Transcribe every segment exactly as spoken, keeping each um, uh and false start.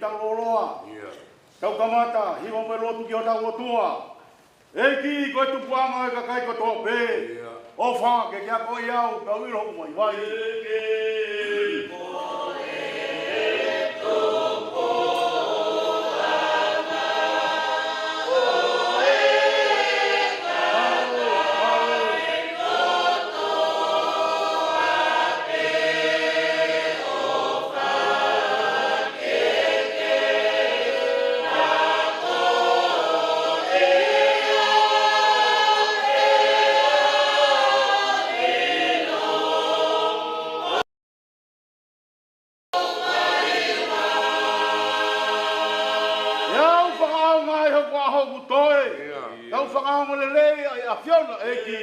Tau loloa. Tau kamata, hiva mo e lotu ki hotau ʻOtua. ʻEiki, ko e tupuʻanga ʻo e kakai kotoa pē. ʻOfa ke ke akoʻi au, kau ʻilo hoku vaivai. ʻE au fakaʻaongaʻi hoku ʻaho kuo toe. Kau fakaongo lelei ʻa e ʻAfiona ʻEiki.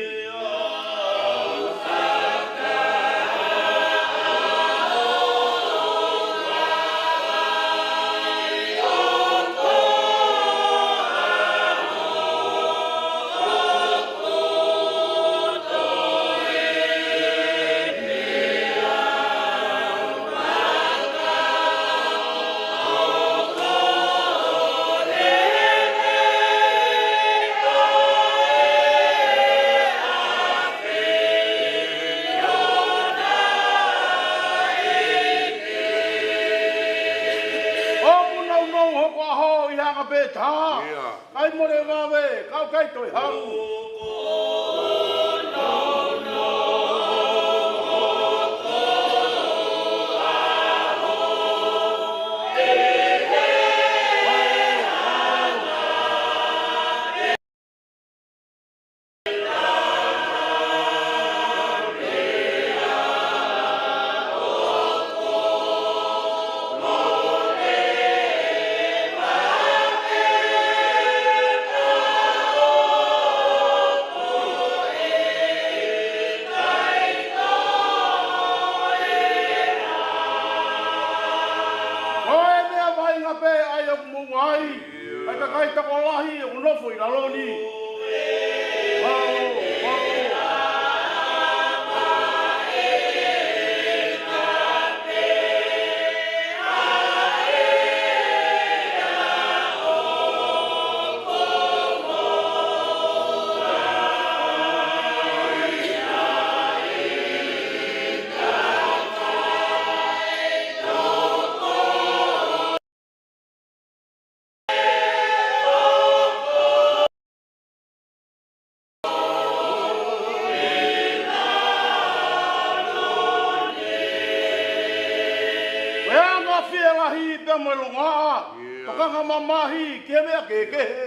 ʻOku nounou hoku ʻaho ʻi he anga pē taha. Kai mole vave, kau kai toe hau. Ko e meʻa vaʻinga pē ʻa ia ʻoku mou ai, ʻa e kakai tokolahi ʻoku nofo ʻi lalo ni. Mālō, mālō. Ko e anga fielahi pea mo e longoaʻa, tokanga mamahi ki he meʻa kehekehe.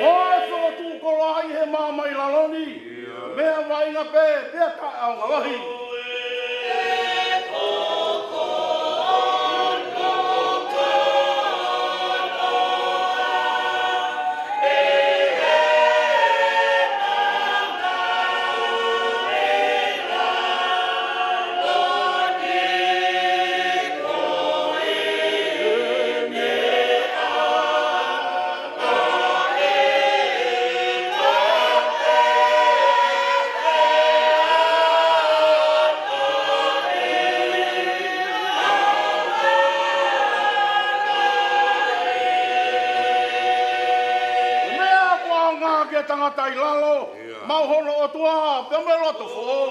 Mo e fokotuʻu koloaʻi he maama ʻi lalo ni, meʻa vaʻinga pē, pea taʻeʻaonga lahi. Meʻa ʻoku ʻaonga ki he tangata ʻi lalo, maʻu hono ʻOtua, pea mo e loto foʻou.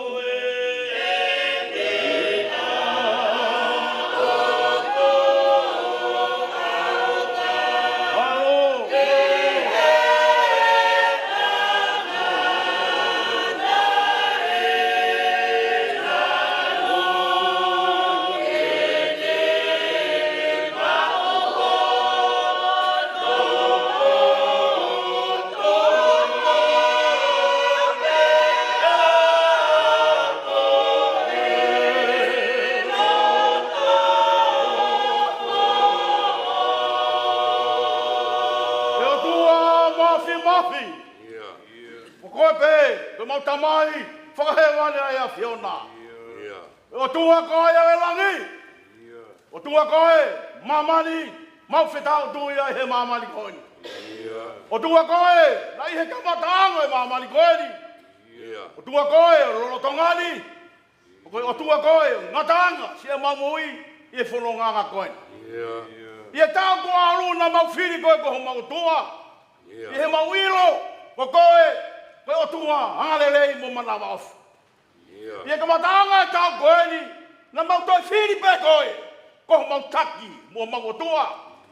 Ko koe pē, ko ʻemau Tamai fakahēvani ʻa e ʻAfiona. ʻIo. ʻOtua koe ʻa e langi. ʻIo. ʻOtua koe māmani, mau fetaʻu atu ia he māmani ko eni. ʻIo. ʻOtua koe naʻe ʻi he kamataʻanga ʻo e māmani ko eni. ʻIo. ʻOtua koe lolotonga ni. Ko e ʻOtua koe ngataʻanga siʻemau moʻui ʻi he fonongaʻanga ko eni. ʻIo. ʻI he taʻu kuo ʻalu naʻa mau fili koe ko homau ʻOtua. ʻIo. ʻI heʻemau ʻilo ko koe ko e ʻOtua angalelei mo manavaʻofa. ʻIo. ʻI he kamataʻanga ʻo e taʻu ko eni, naʻa mau toe fili pē koe ko homau taki mo homau ʻOtua.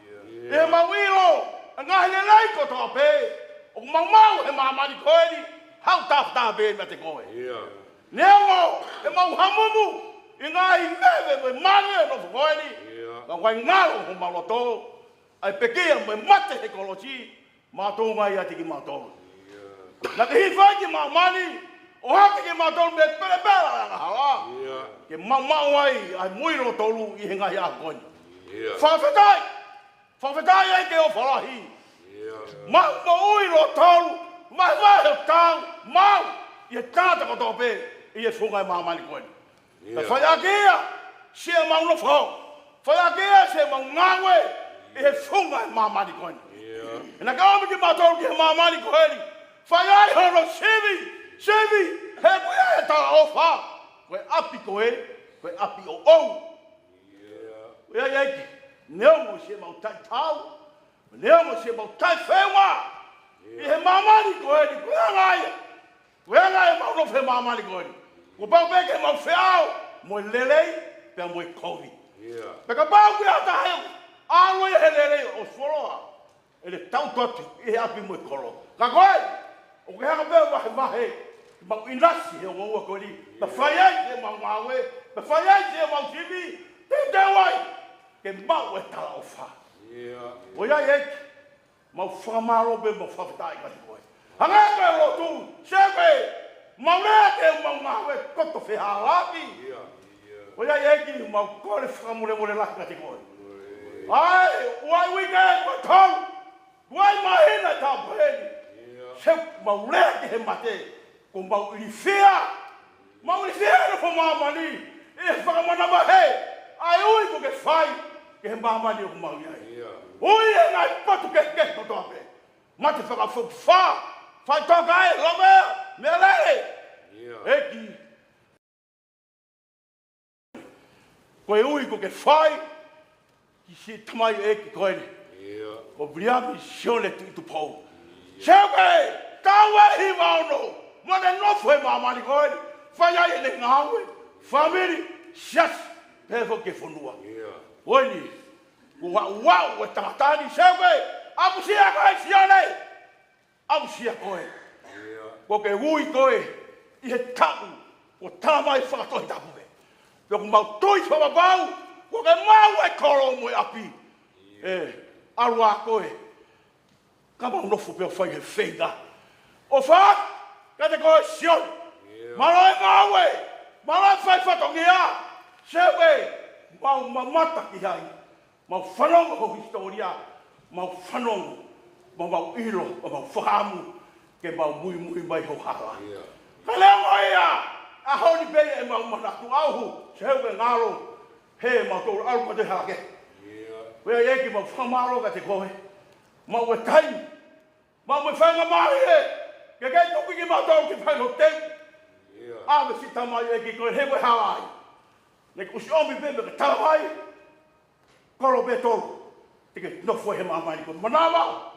ʻIo. ʻI heʻemau ʻilo ʻa e ngaahi lelei kotoa pē ʻoku mau maʻu he māmani ko eni, haʻu taha taha pē meiate koe. ʻIo. Neongo ʻemau hamumu ʻi he ngaahi veve mo e manu ʻo e nofo ko eni, ʻIo. ka ʻoku ʻikai ngalo homau loto ʻa e pekia mo e mate he kolosi, mātuʻa ʻiate kimautolu. ʻIo. Naʻa ke hifo ai ki māmani ʻo hake kimautolu mei he pelepela ʻo e angahala. ʻIo. Ke mau maʻu ai ʻa e moʻui lōtolu ʻi he ngaahi ʻaho ko eni. ʻIo. Fakafetaʻi. Fakafetaʻi ʻEiki ʻofa lahi. ʻIo. Mau moʻui lōtolu, vahevahe ʻo tau, mau ʻi he tangata kotoa pē ʻi he funga ʻo e māmani ko eni. ʻIo. Ka fai ʻaki ia siʻemau nofo, fai ʻaki ia siʻemau ngāue ʻi he funga ʻo e māmani ko eni. ʻIo. He naʻa ke ʻomi kimautolu ki he māmani ko eni, fai ai hono sivi, sivi, he ko ia ʻe talaʻofa, ko e ʻapi ko ē, ko e ʻapi ʻoʻou. ʻIo. ʻIo ʻEiki, neongo siʻemau taʻetaau, neongo siʻemau taʻefeʻunga ʻi he māmani ko eni, ko e anga ia. Ko e anga ʻemau nofo he māmani ko eni. Kuo pau pē ke mau feʻao mo e lelei pea mo e kovi. ʻIo. Pea kapau ʻoku ʻi ai ha taha ʻe ʻalu ia he lelei ʻo fuoloa, ʻe ne tautotu ʻi he ʻapi mo e kolo. Ka ko e, ʻoku ke hanga pē ʻo vahevahe, mau ʻinasi he ongo ua ko eni, pea fai ai siʻemau ngāue, pea fai ai siʻemau sivi, teuteu ai ke maʻu e talaʻofa. ʻIo. ʻOiauē, mau fakamālō pea mau fakafetaʻi kiate koe. Hangē ko e lotu, Sēkope, mau lea ke mau ngāue koto fehālaaki. ʻIo. ʻOiauē, mau kole fakamolemole lahi kiate koe. ʻAi, ʻoku ʻi ai e uike kuo tolu, ʻoku ʻi ai e māhina ʻe tāpuheni. ʻIo. Sēkope, mau lea ki he mate, kuo mau ilifia. Mau ilifia ʻi he nofo māmani ʻi he fakamanavahē ʻa e ui kuo ke fai ki he māmani ʻoku mau ʻi ai. ʻIo. Ui ʻa e ngaahi potu kehekehe kotoa pē. Mate Fakafokifā, Faʻitoka ē, Lomea, Mealele. ʻIo. ʻEiki, ko e ui kuo ke fai ki siʻi tamaioʻeiki ko eni. ʻIo. Ko Viliami Sione Tuʻitupou. ʻIo. Sēkope, tau ʻe hiva ono, mo ʻene nofo he māmani ko eni, fai ai ʻene ngāue, fāmili, siasi, pehē foki ki he fonua. ʻIo. Ko eni, kuo aʻu ʻa e tangata ni, Sēkope, amusia koe Sione. Amusia koe. ʻIo. Kuo ke ui koe ʻi he taʻu kuo tā mai fakatohitapu pē. Pea ʻoku mau tui fakapapau kuo ke maʻu e kolo mo e ʻapi. ʻIo. ʻE, ʻalu ā koe. Ka mau nofo pē ʻo fai he feinga. ʻOfa kiate koe Sione. ʻIo. Mālō e ngāue. Mālō e fai fatongia. Sēkope, mau mamata ki ai. Mau fanongo ho hisitōlia, mau fanongo, mau, mau ʻilo, mau fakaʻamu ke mau muimui mai ho hala. ʻIo. Ka neongo ia, ʻaho ni pē ʻemau manatu ʻauhu, Sēkope, ngalo, he mau tolu ʻalu kotoa hala kehe. ʻIo. Ko ia ʻEiki, mau fakamālō kiate koe, maʻu e taimi, maʻu e faingamālie, ke ke tuku kimautolu ke fai ho teu. ʻIo. ʻAve siʻi tamaioʻeiki ko ē he ko e hala ai. Naʻa ke ʻosi ʻomi pē mei he talavai, kolo pē tolu, te ke nofo he māmani ko e manava,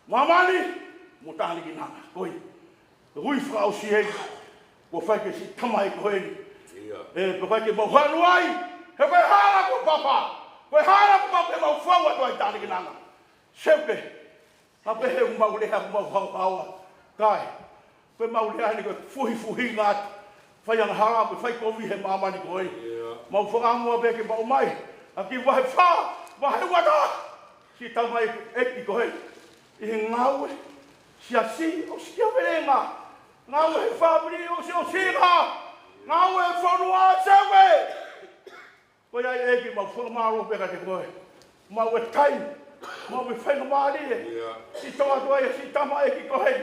māmani, mo e tākiekina. Ko ia, ko e ui fakaʻosi eni, kuo fai ki siʻi tamaioʻeiki ko eni. ʻIo. ʻE, pea ʻikai ke mau hanu ai, he ko e hala kuo papa, ko e hala kuo papa ke mau fou atu ai tākiekina. Sēkope, ka pehē ʻoku mau lea, ʻoku mau haohaoa. Kae, ko ʻemau lea ni ko e fuhifuhinga atu. Fai angahala, ko e fai kovi he māmani ko ē. ʻIo. Mau fakaʻamu pē ke mau ʻomai ʻa e kiʻi vahe fā, vahe ua taha, siʻi tamaioʻeiki ko ē. ʻI he ngāue siasi ʻosi kia velenga. Ngāue he fāmili ʻosi ʻosi nga. Ngāue he fonua Sēkope. Ko ia ʻEiki, mau fakamālō pē kiate koe. Maʻu e taimi, maʻu e faingamālie. ʻIo. Siʻi toʻa atu ai siʻi tamaioʻeiki ko ē.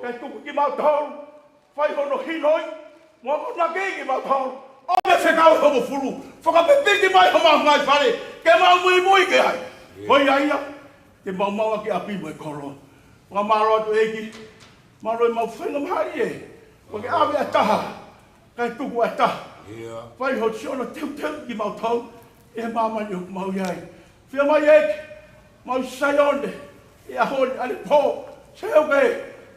Kae tuku kimautolu, fai hono hinoi, mo akonaki kimautolu. ʻO ne fekau e hongofulu, fakapipiki mai homau ngaahi fale, ke mau muimui ki ai. Ko ia ia, ke mau maʻu ʻaki ʻapi mo e kolo. Fakamālō atu ʻEiki, mālō e mau faingamālie, ko ke ʻave ʻa taha, kae tuku ʻa taha. Fai ho siona teuteu kimautolu, ʻi he māmani ʻoku mau ʻi ai. Fiemaʻu ʻEiki, mau Saione, ʻi he ʻaho ni ʻa e pō, Saione,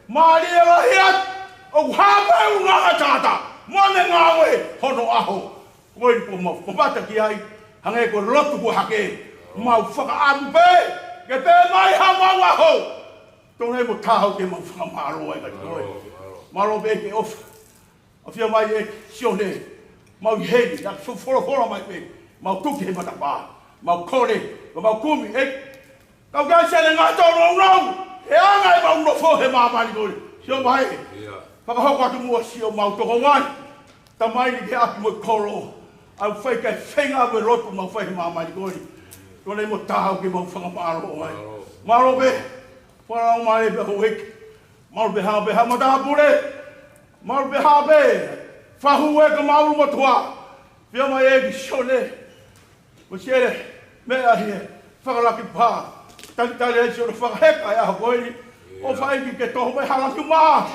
mālie lahi atu, ʻoku hā mai ʻa e ngaahi tangata, mo ne ngāue hono ʻaho. Ko e pō mau, ko mata ki ai, hangē ko e lotu ko hake, mau fakaʻamu pē, ke pē mai ha mau ʻaho. Tonu mo taau ke mau fakamālō ai ka koe. Mālō pē ke ʻofa. ʻOfa mai ʻEiki Sione, mau ʻi heni, naʻa ke folofola mai pē, mau tuki he matapā, mau kole, mau kumi ʻEiki. Kau ke ʻai siʻene ngaahi tōnounou, he anga ʻemau nofo he māmani ko eni. Sio mai, fakahoko atu muʻa siʻomau tokoua ni, tamai ni ke ʻapi mo e kolo, ʻa e fai kae feinga mo e lotu mau fai he māmani ko eni. Tonu mo taau ke mau fakamālō ai. Mālō pē, fakamālō mai pē ʻEiki. Mālō pē hā pē ha matāpule. Mālō pē hā pē fahu ʻe ka mau motuʻa. Fiemaʻu ʻEiki Sione. Ko siʻene meʻa he fakalaki pā. Talitali ai siʻono fakaheka e ʻaho ko eni. ʻOfa ʻEiki ke toho mai ha langi mā.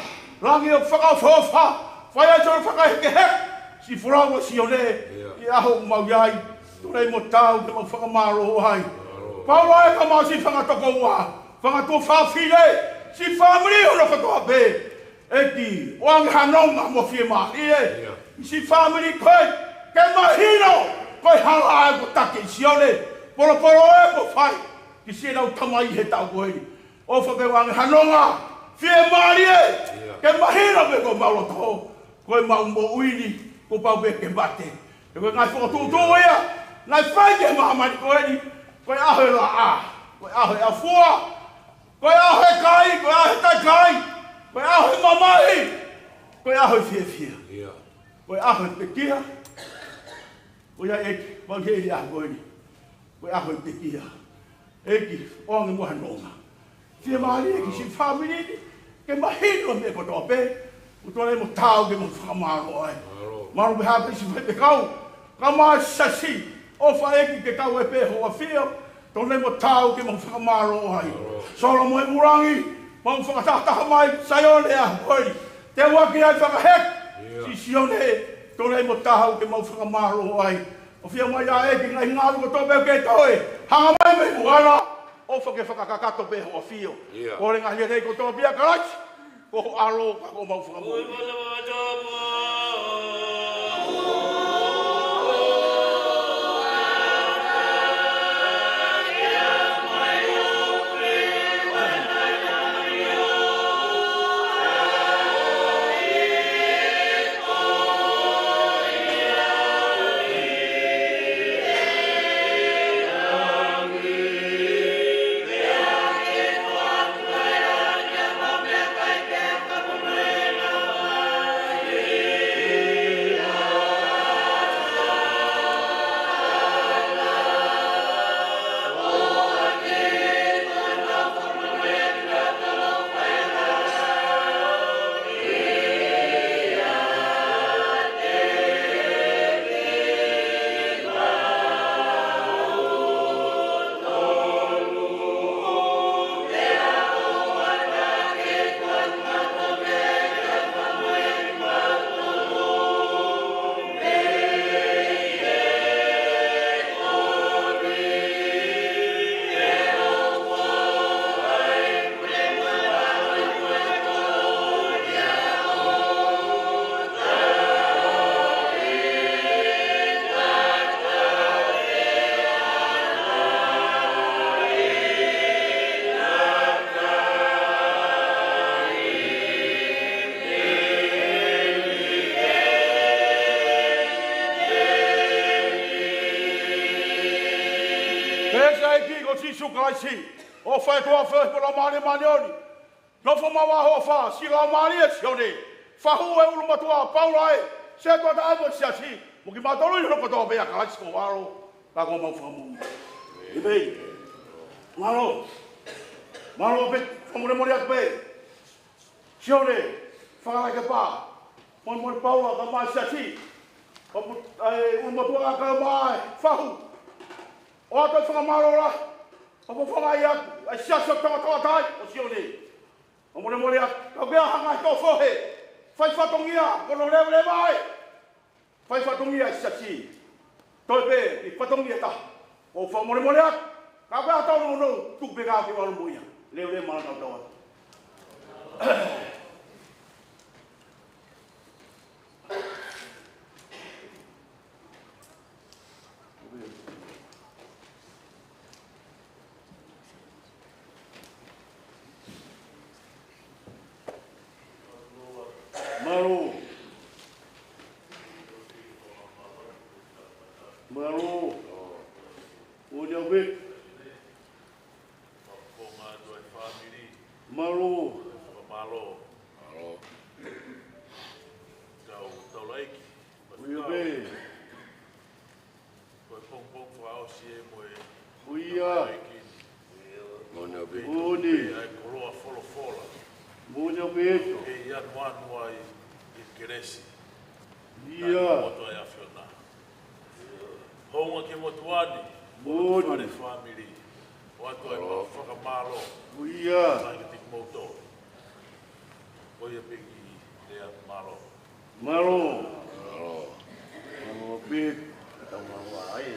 Langi ʻo fakaʻofoʻofa. Fai ai siʻono fakahekeheke. Siʻi folofola Sione. ʻI he ʻaho ʻoku mau ʻi ai. Tonu mo taau ke mau fakamālō ai. Paula ʻe ka mau siʻi fanga tokoua. Fanga tuofāfine. Siʻi fāmili hono kotoa pē. ʻEiki, ʻoange ha nonga mo fiemālie. ʻI siʻi fāmili ko ē, ke mahino, ko e hala ʻa e ko taki Sione, polopolo ʻe ko fai, ki siʻenau tamai he taʻu ko eni. ʻOfa ke ʻoange ha nonga, fiemālie, ke mahino pē ko mau loto, ko ʻemau moʻui ni, kuo pau pē ke mate. He ko e ngaahi fokotuʻutuʻu ia, naʻe fai ki he māmani ko eni, ko e ʻaho e laʻā, ko e ʻaho e ʻafua, ko e ʻaho e kai, ko e ʻaho e taʻe kai, ko e ʻaho e mamahi, ko e ʻaho e fiefia, ko e ʻaho e pekia. Ko ia ʻEiki, mau ʻi he ʻaho ko eni, ko e ʻaho e pekia. ʻEiki, ʻoange muʻa ha nonga. Fiemālie ki siʻi fāmili ni, ke mahino e meʻa kotoa pē, ʻoku tonu mo taau ke mau fakamālō ai. Mālō pē hā pē siʻi faifekau, kae ʻumaʻā e siasi, ʻofa ʻEiki ke kau ai pē hoʻo ʻAfio, tonu mo taau ke mau fakamālō ai. Solo mo e mulangi, mau fakatahataha mai, Saione ʻa hoi, te uaki ai fakaheka, siʻi Sione, tonu mo taau ke mau fakamālō ai. ʻOfa mai ʻEiki ngaahi ngāue kotoa pē ke toe, hanga mai mei muʻa na, ʻofa ke fakakakato pē hoʻo ʻAfio. Ko e ngaahi lelei kotoa pē ʻa Kalaisi, ko ho ʻAlo ka ko homau Fakamoʻui. Pea ʻEiki ko Sīsū Kalaisi, ʻofa ʻa e ʻOtua, feohi mo e Laumālie Māʻoniʻoni, nofo maʻu ʻa hoʻo ʻAfio, siʻi Laumālie Sione, fahu e ʻulumotuʻa Paula ē, setuata ai mo e siasi, mo kimautolu ʻi hono kotoa pē ʻa Kalaisi ko ho ʻAlo, ka ko homau Fakamoʻui. ʻĒmeni. Mālō. Mālō pē, fakamolemole atu pē. Sione Fakalaikapa, Molimoli Paula kae ʻumaʻā e siasi, ʻo mo-, ʻa e ʻulumotuʻa kae ʻumaʻā e fahu. ʻOatu e fakamālō lahi, ʻo fofongaʻi atu ʻa e siasi ʻo e tangata ʻo Sione. ʻOku molemole atu, ka ʻoku ʻi ai ha ngaahi toʻo fohe, fai fatongia, ko hono leveleva ai. Fai fatongia e siasi. Toe pē, ʻi fatongia taha. ʻOku fakamolemole atu. Ka ʻoku ʻi ai ha tau nounou, tuku pē ka ke ʻalu mo ia. Leveleva maʻa tautau atu. Mālō. Mālō. Ua ni au pē. Mālō. Mālō. Kau taulaʻeiki. Ua ni au pē. Ko e pongipongi fakaʻosi ē mo e ʻOku ʻia. Moʻoni ʻaupito. Moʻoni. ʻA e koloa folofola. Moʻoni ʻaupito. Ke ʻi ai ʻa e ʻanuʻanu ʻi he kelesi. ʻIa. Ka ʻi he motu ʻa e ʻAfiona. Hounga ki he motuʻa ni. Moʻoni. Fale fāmili. ʻOatu ai ʻa e fakamālō. ʻOku ʻia. Mai kiate kimoutolu. Ko ia pē ki he lea mālō. Mālō. Mālō. Mālō pē, tau mālō ai.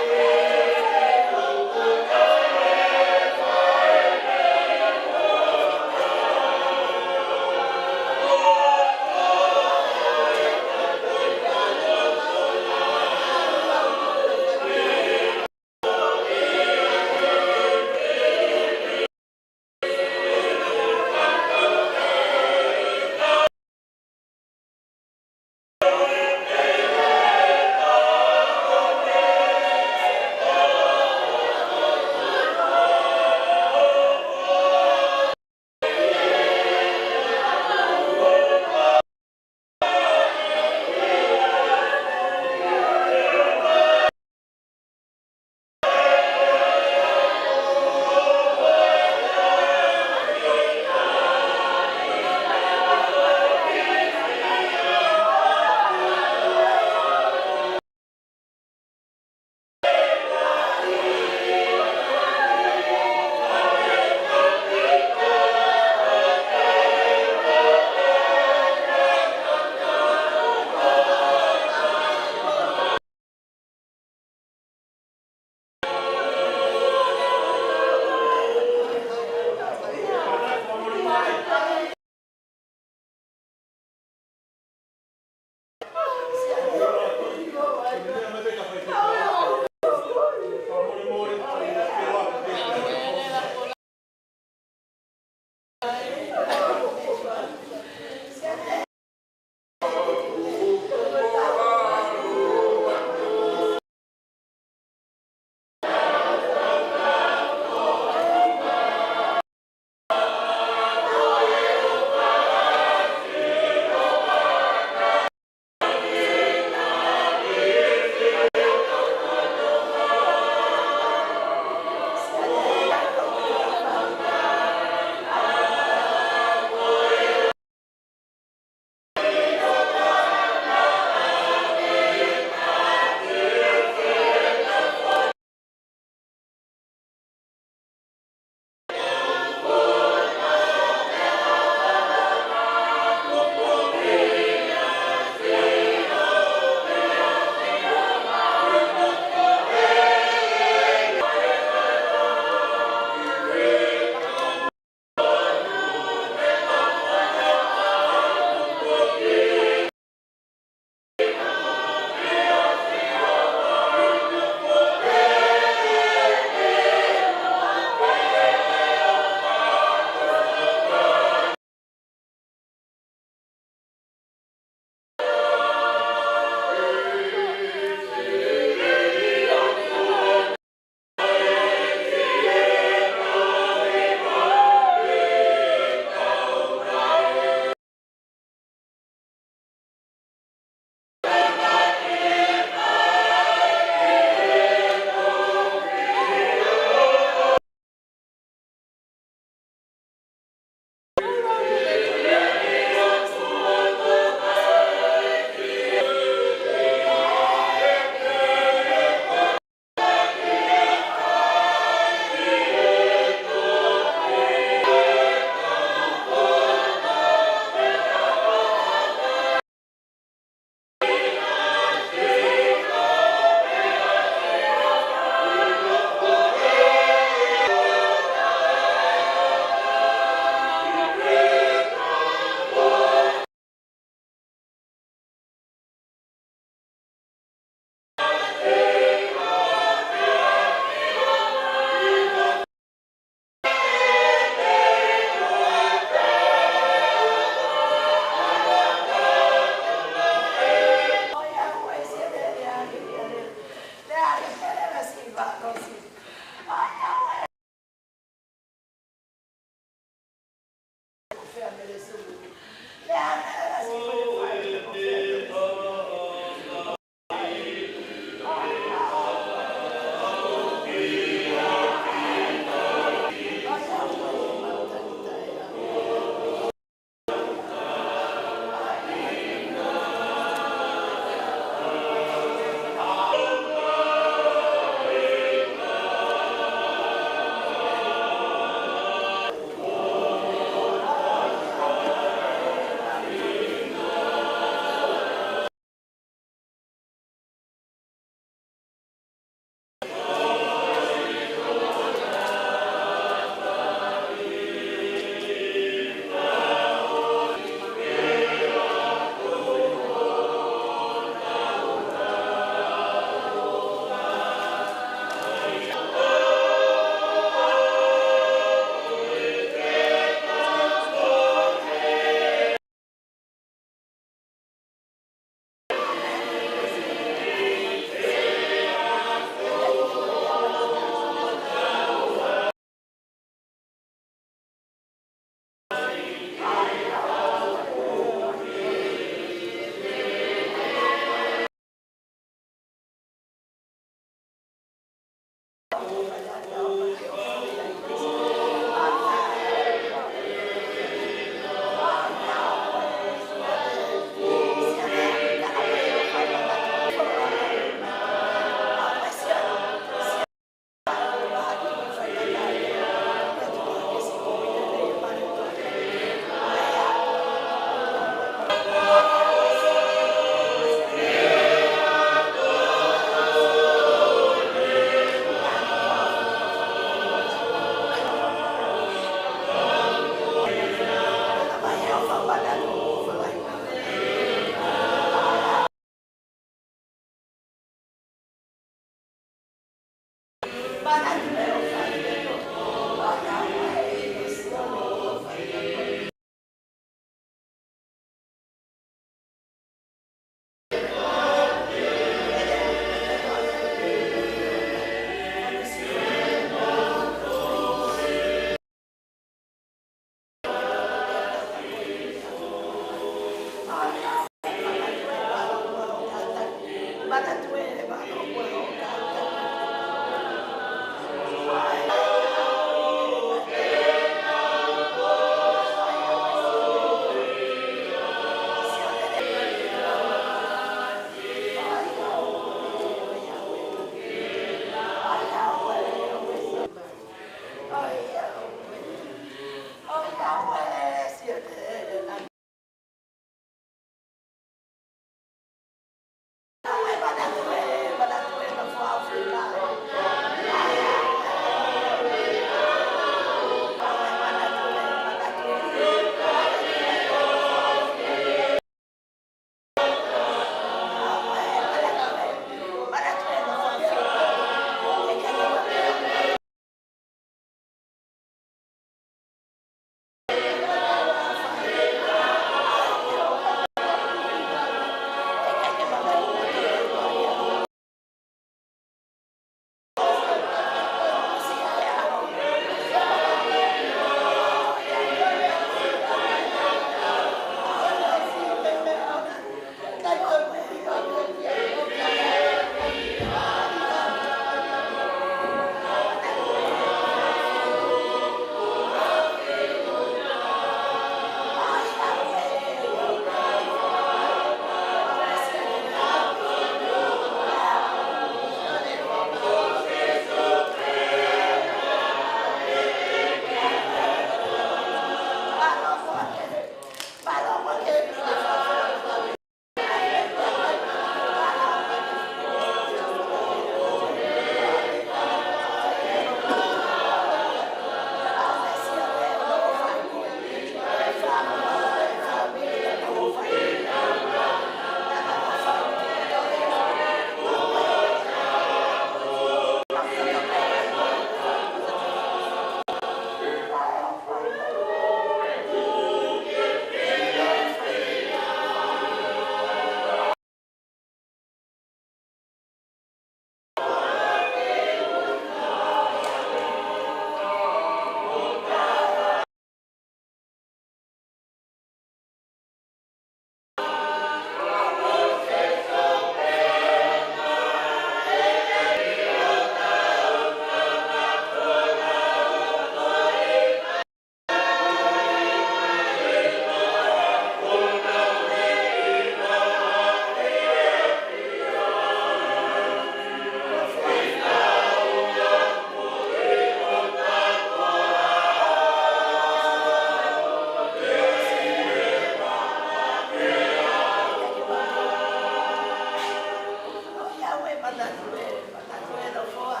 ʻOiauē, manatu ē, manatu ē, nofoʻa.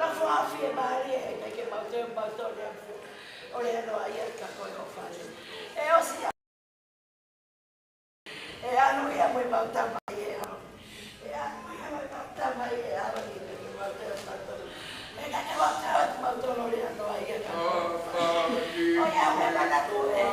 Nofoʻa fiemālie, ʻikai ke mau toe, mau toe ʻo lea ʻo fai. ʻO lea noa ia ka ko e ʻofa ē. ʻE ʻosi ia. ʻE ʻalu ia mo e mau tama ē ʻalu. ʻE ʻalu ia mo e mau tama ē ʻalu, ʻikai ke mau toe ʻo mau tonu. ʻIkai ke mau toe ʻo mau tonu ʻo lea noa ia ka ko e ʻofa ē. ʻOiauē, manatu ē.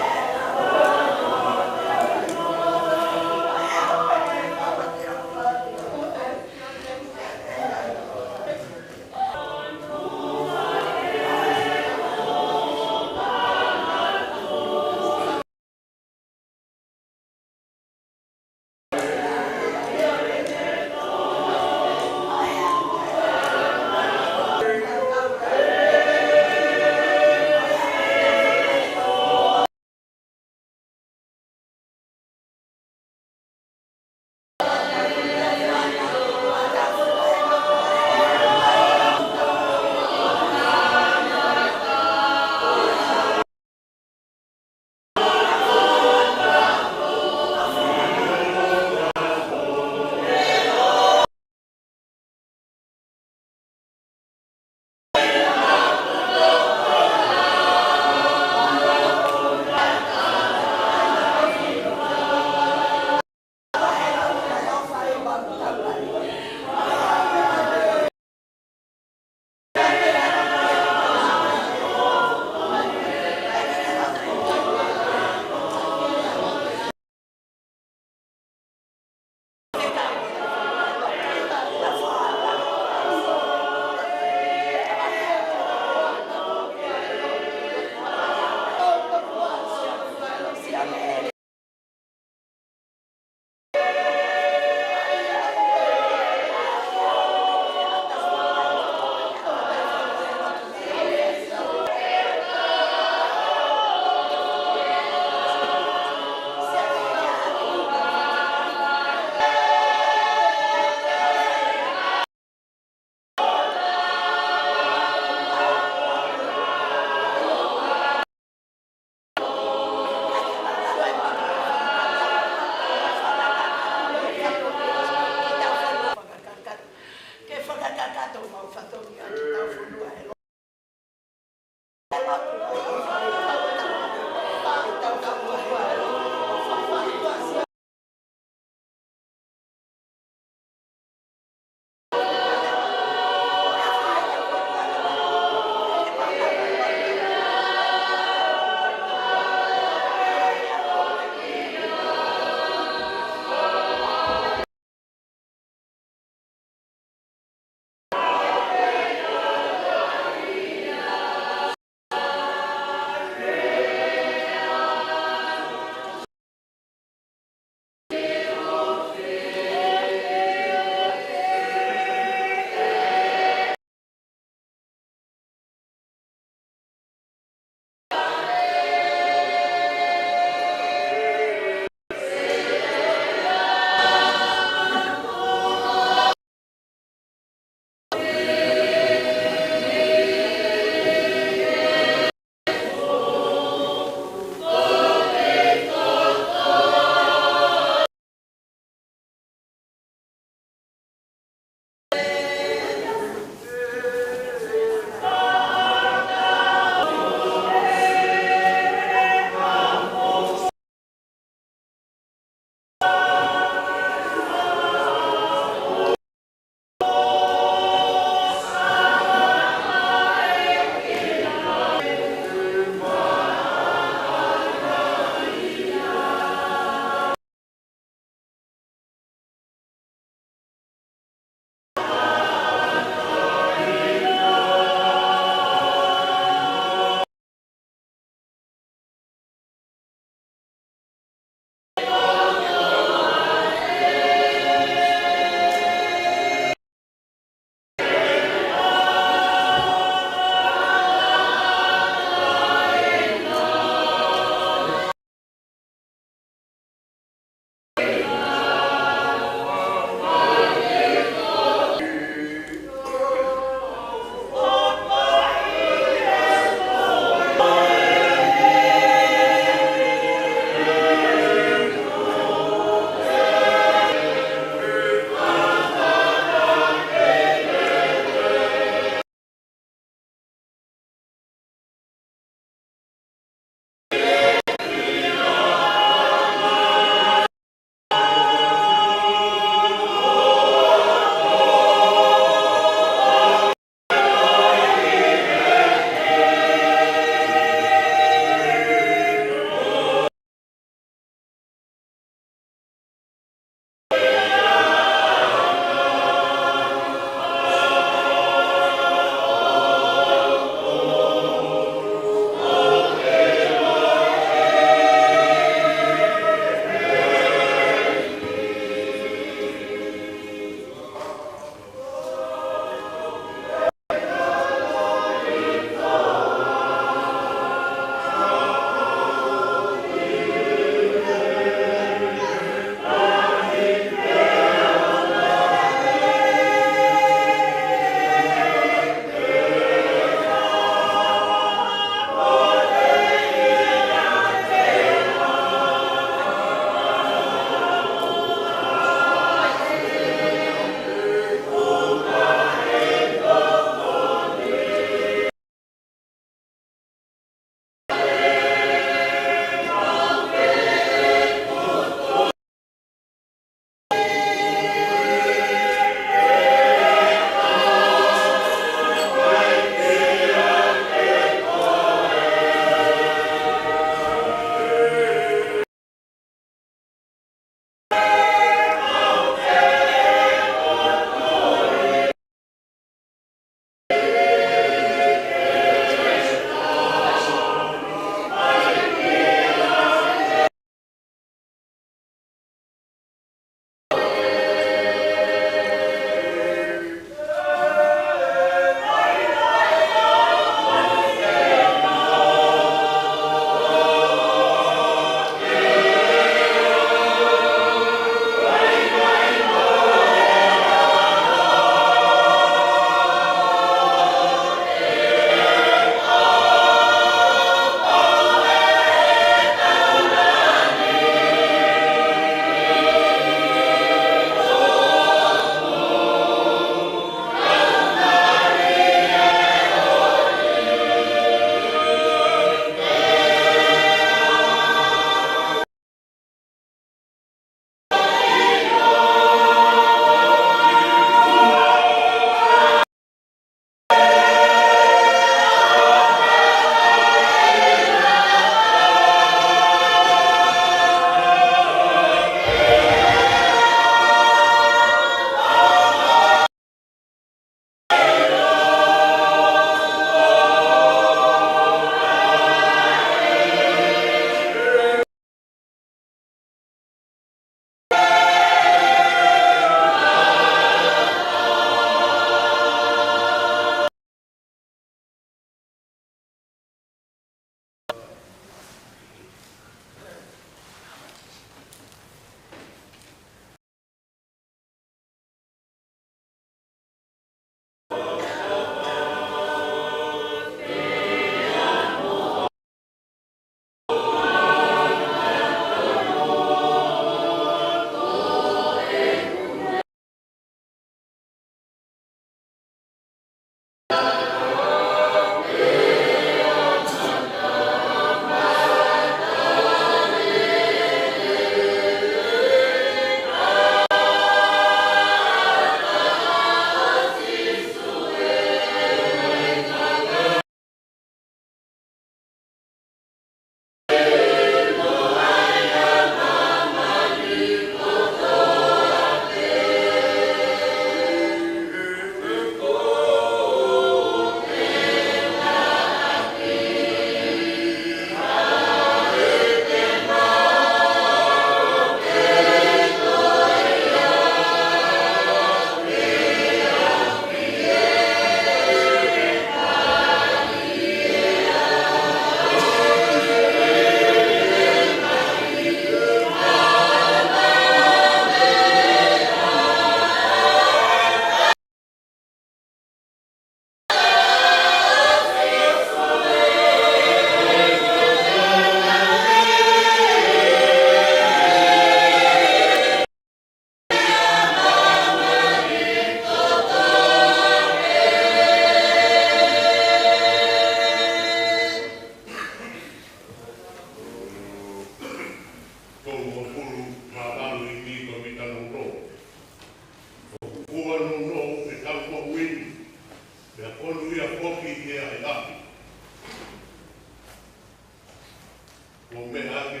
Ko e meʻa ke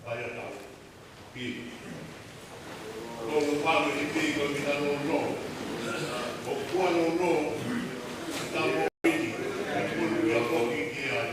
fai ʻa e tau. Pili. Ko e fāmili pili ko e kita nō nō. Ko kua nō nō. Kita nō pili. Ko e kua nō ia ko ki ki ai.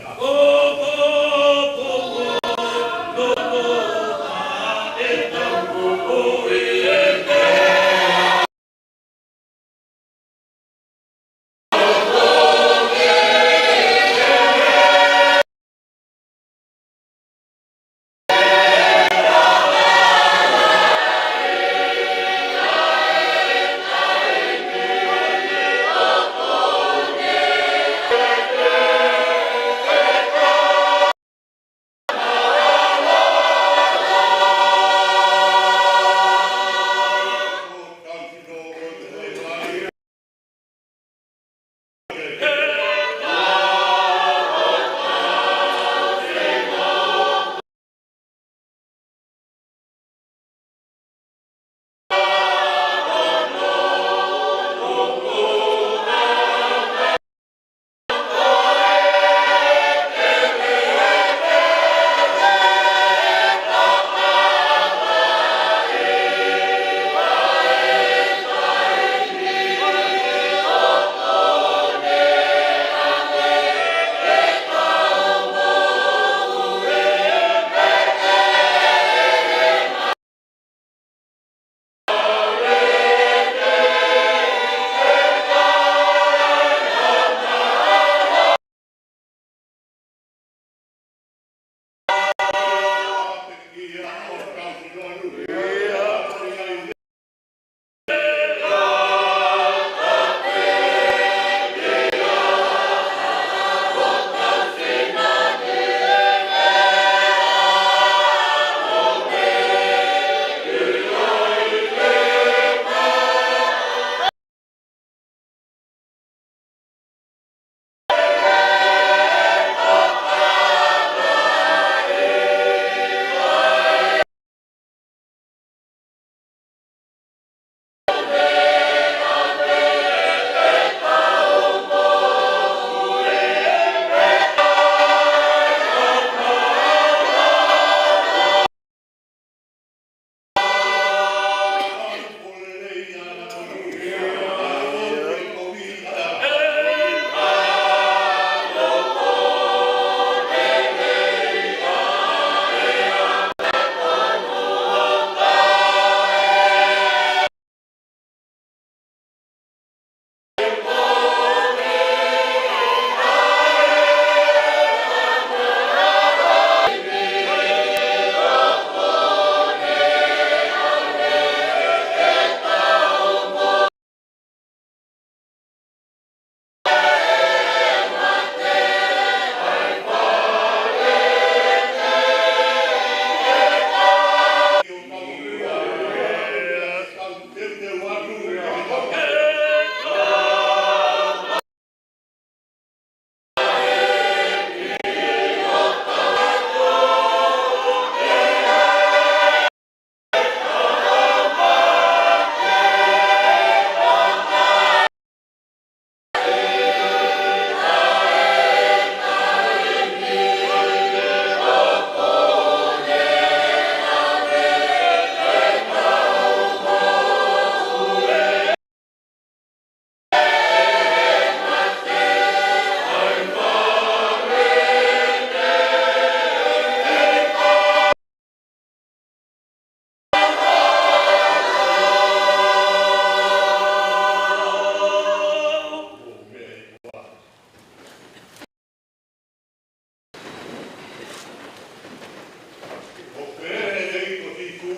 ʻO pehē ʻe he ʻEiki ko Sīsū,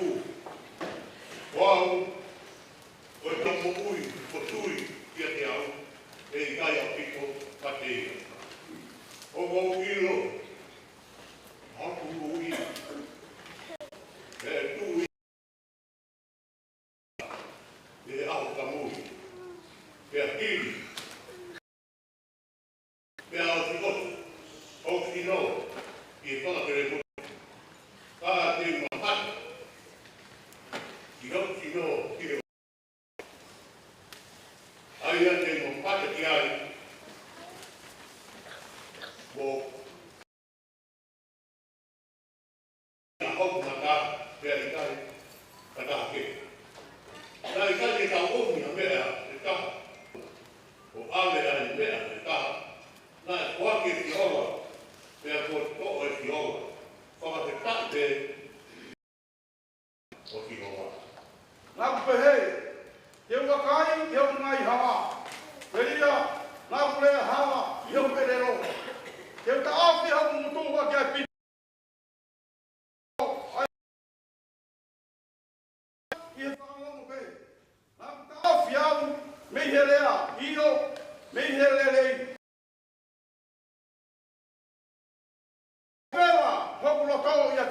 ko au, ko e tau moʻui, ko e tui kiate au, ʻe ʻikai ʻaupito mate ia. ʻOku ou ʻilo, ʻoku ou ʻilo, ʻe tuʻu ia ʻi he ʻaho taʻengata, pea hili, pea ʻosi ʻosi, ʻosi ʻilo, ʻi he fakakelemono, ka te u mamata ki hoku sino, ki he ʻa ia te u mamata ki ai, mo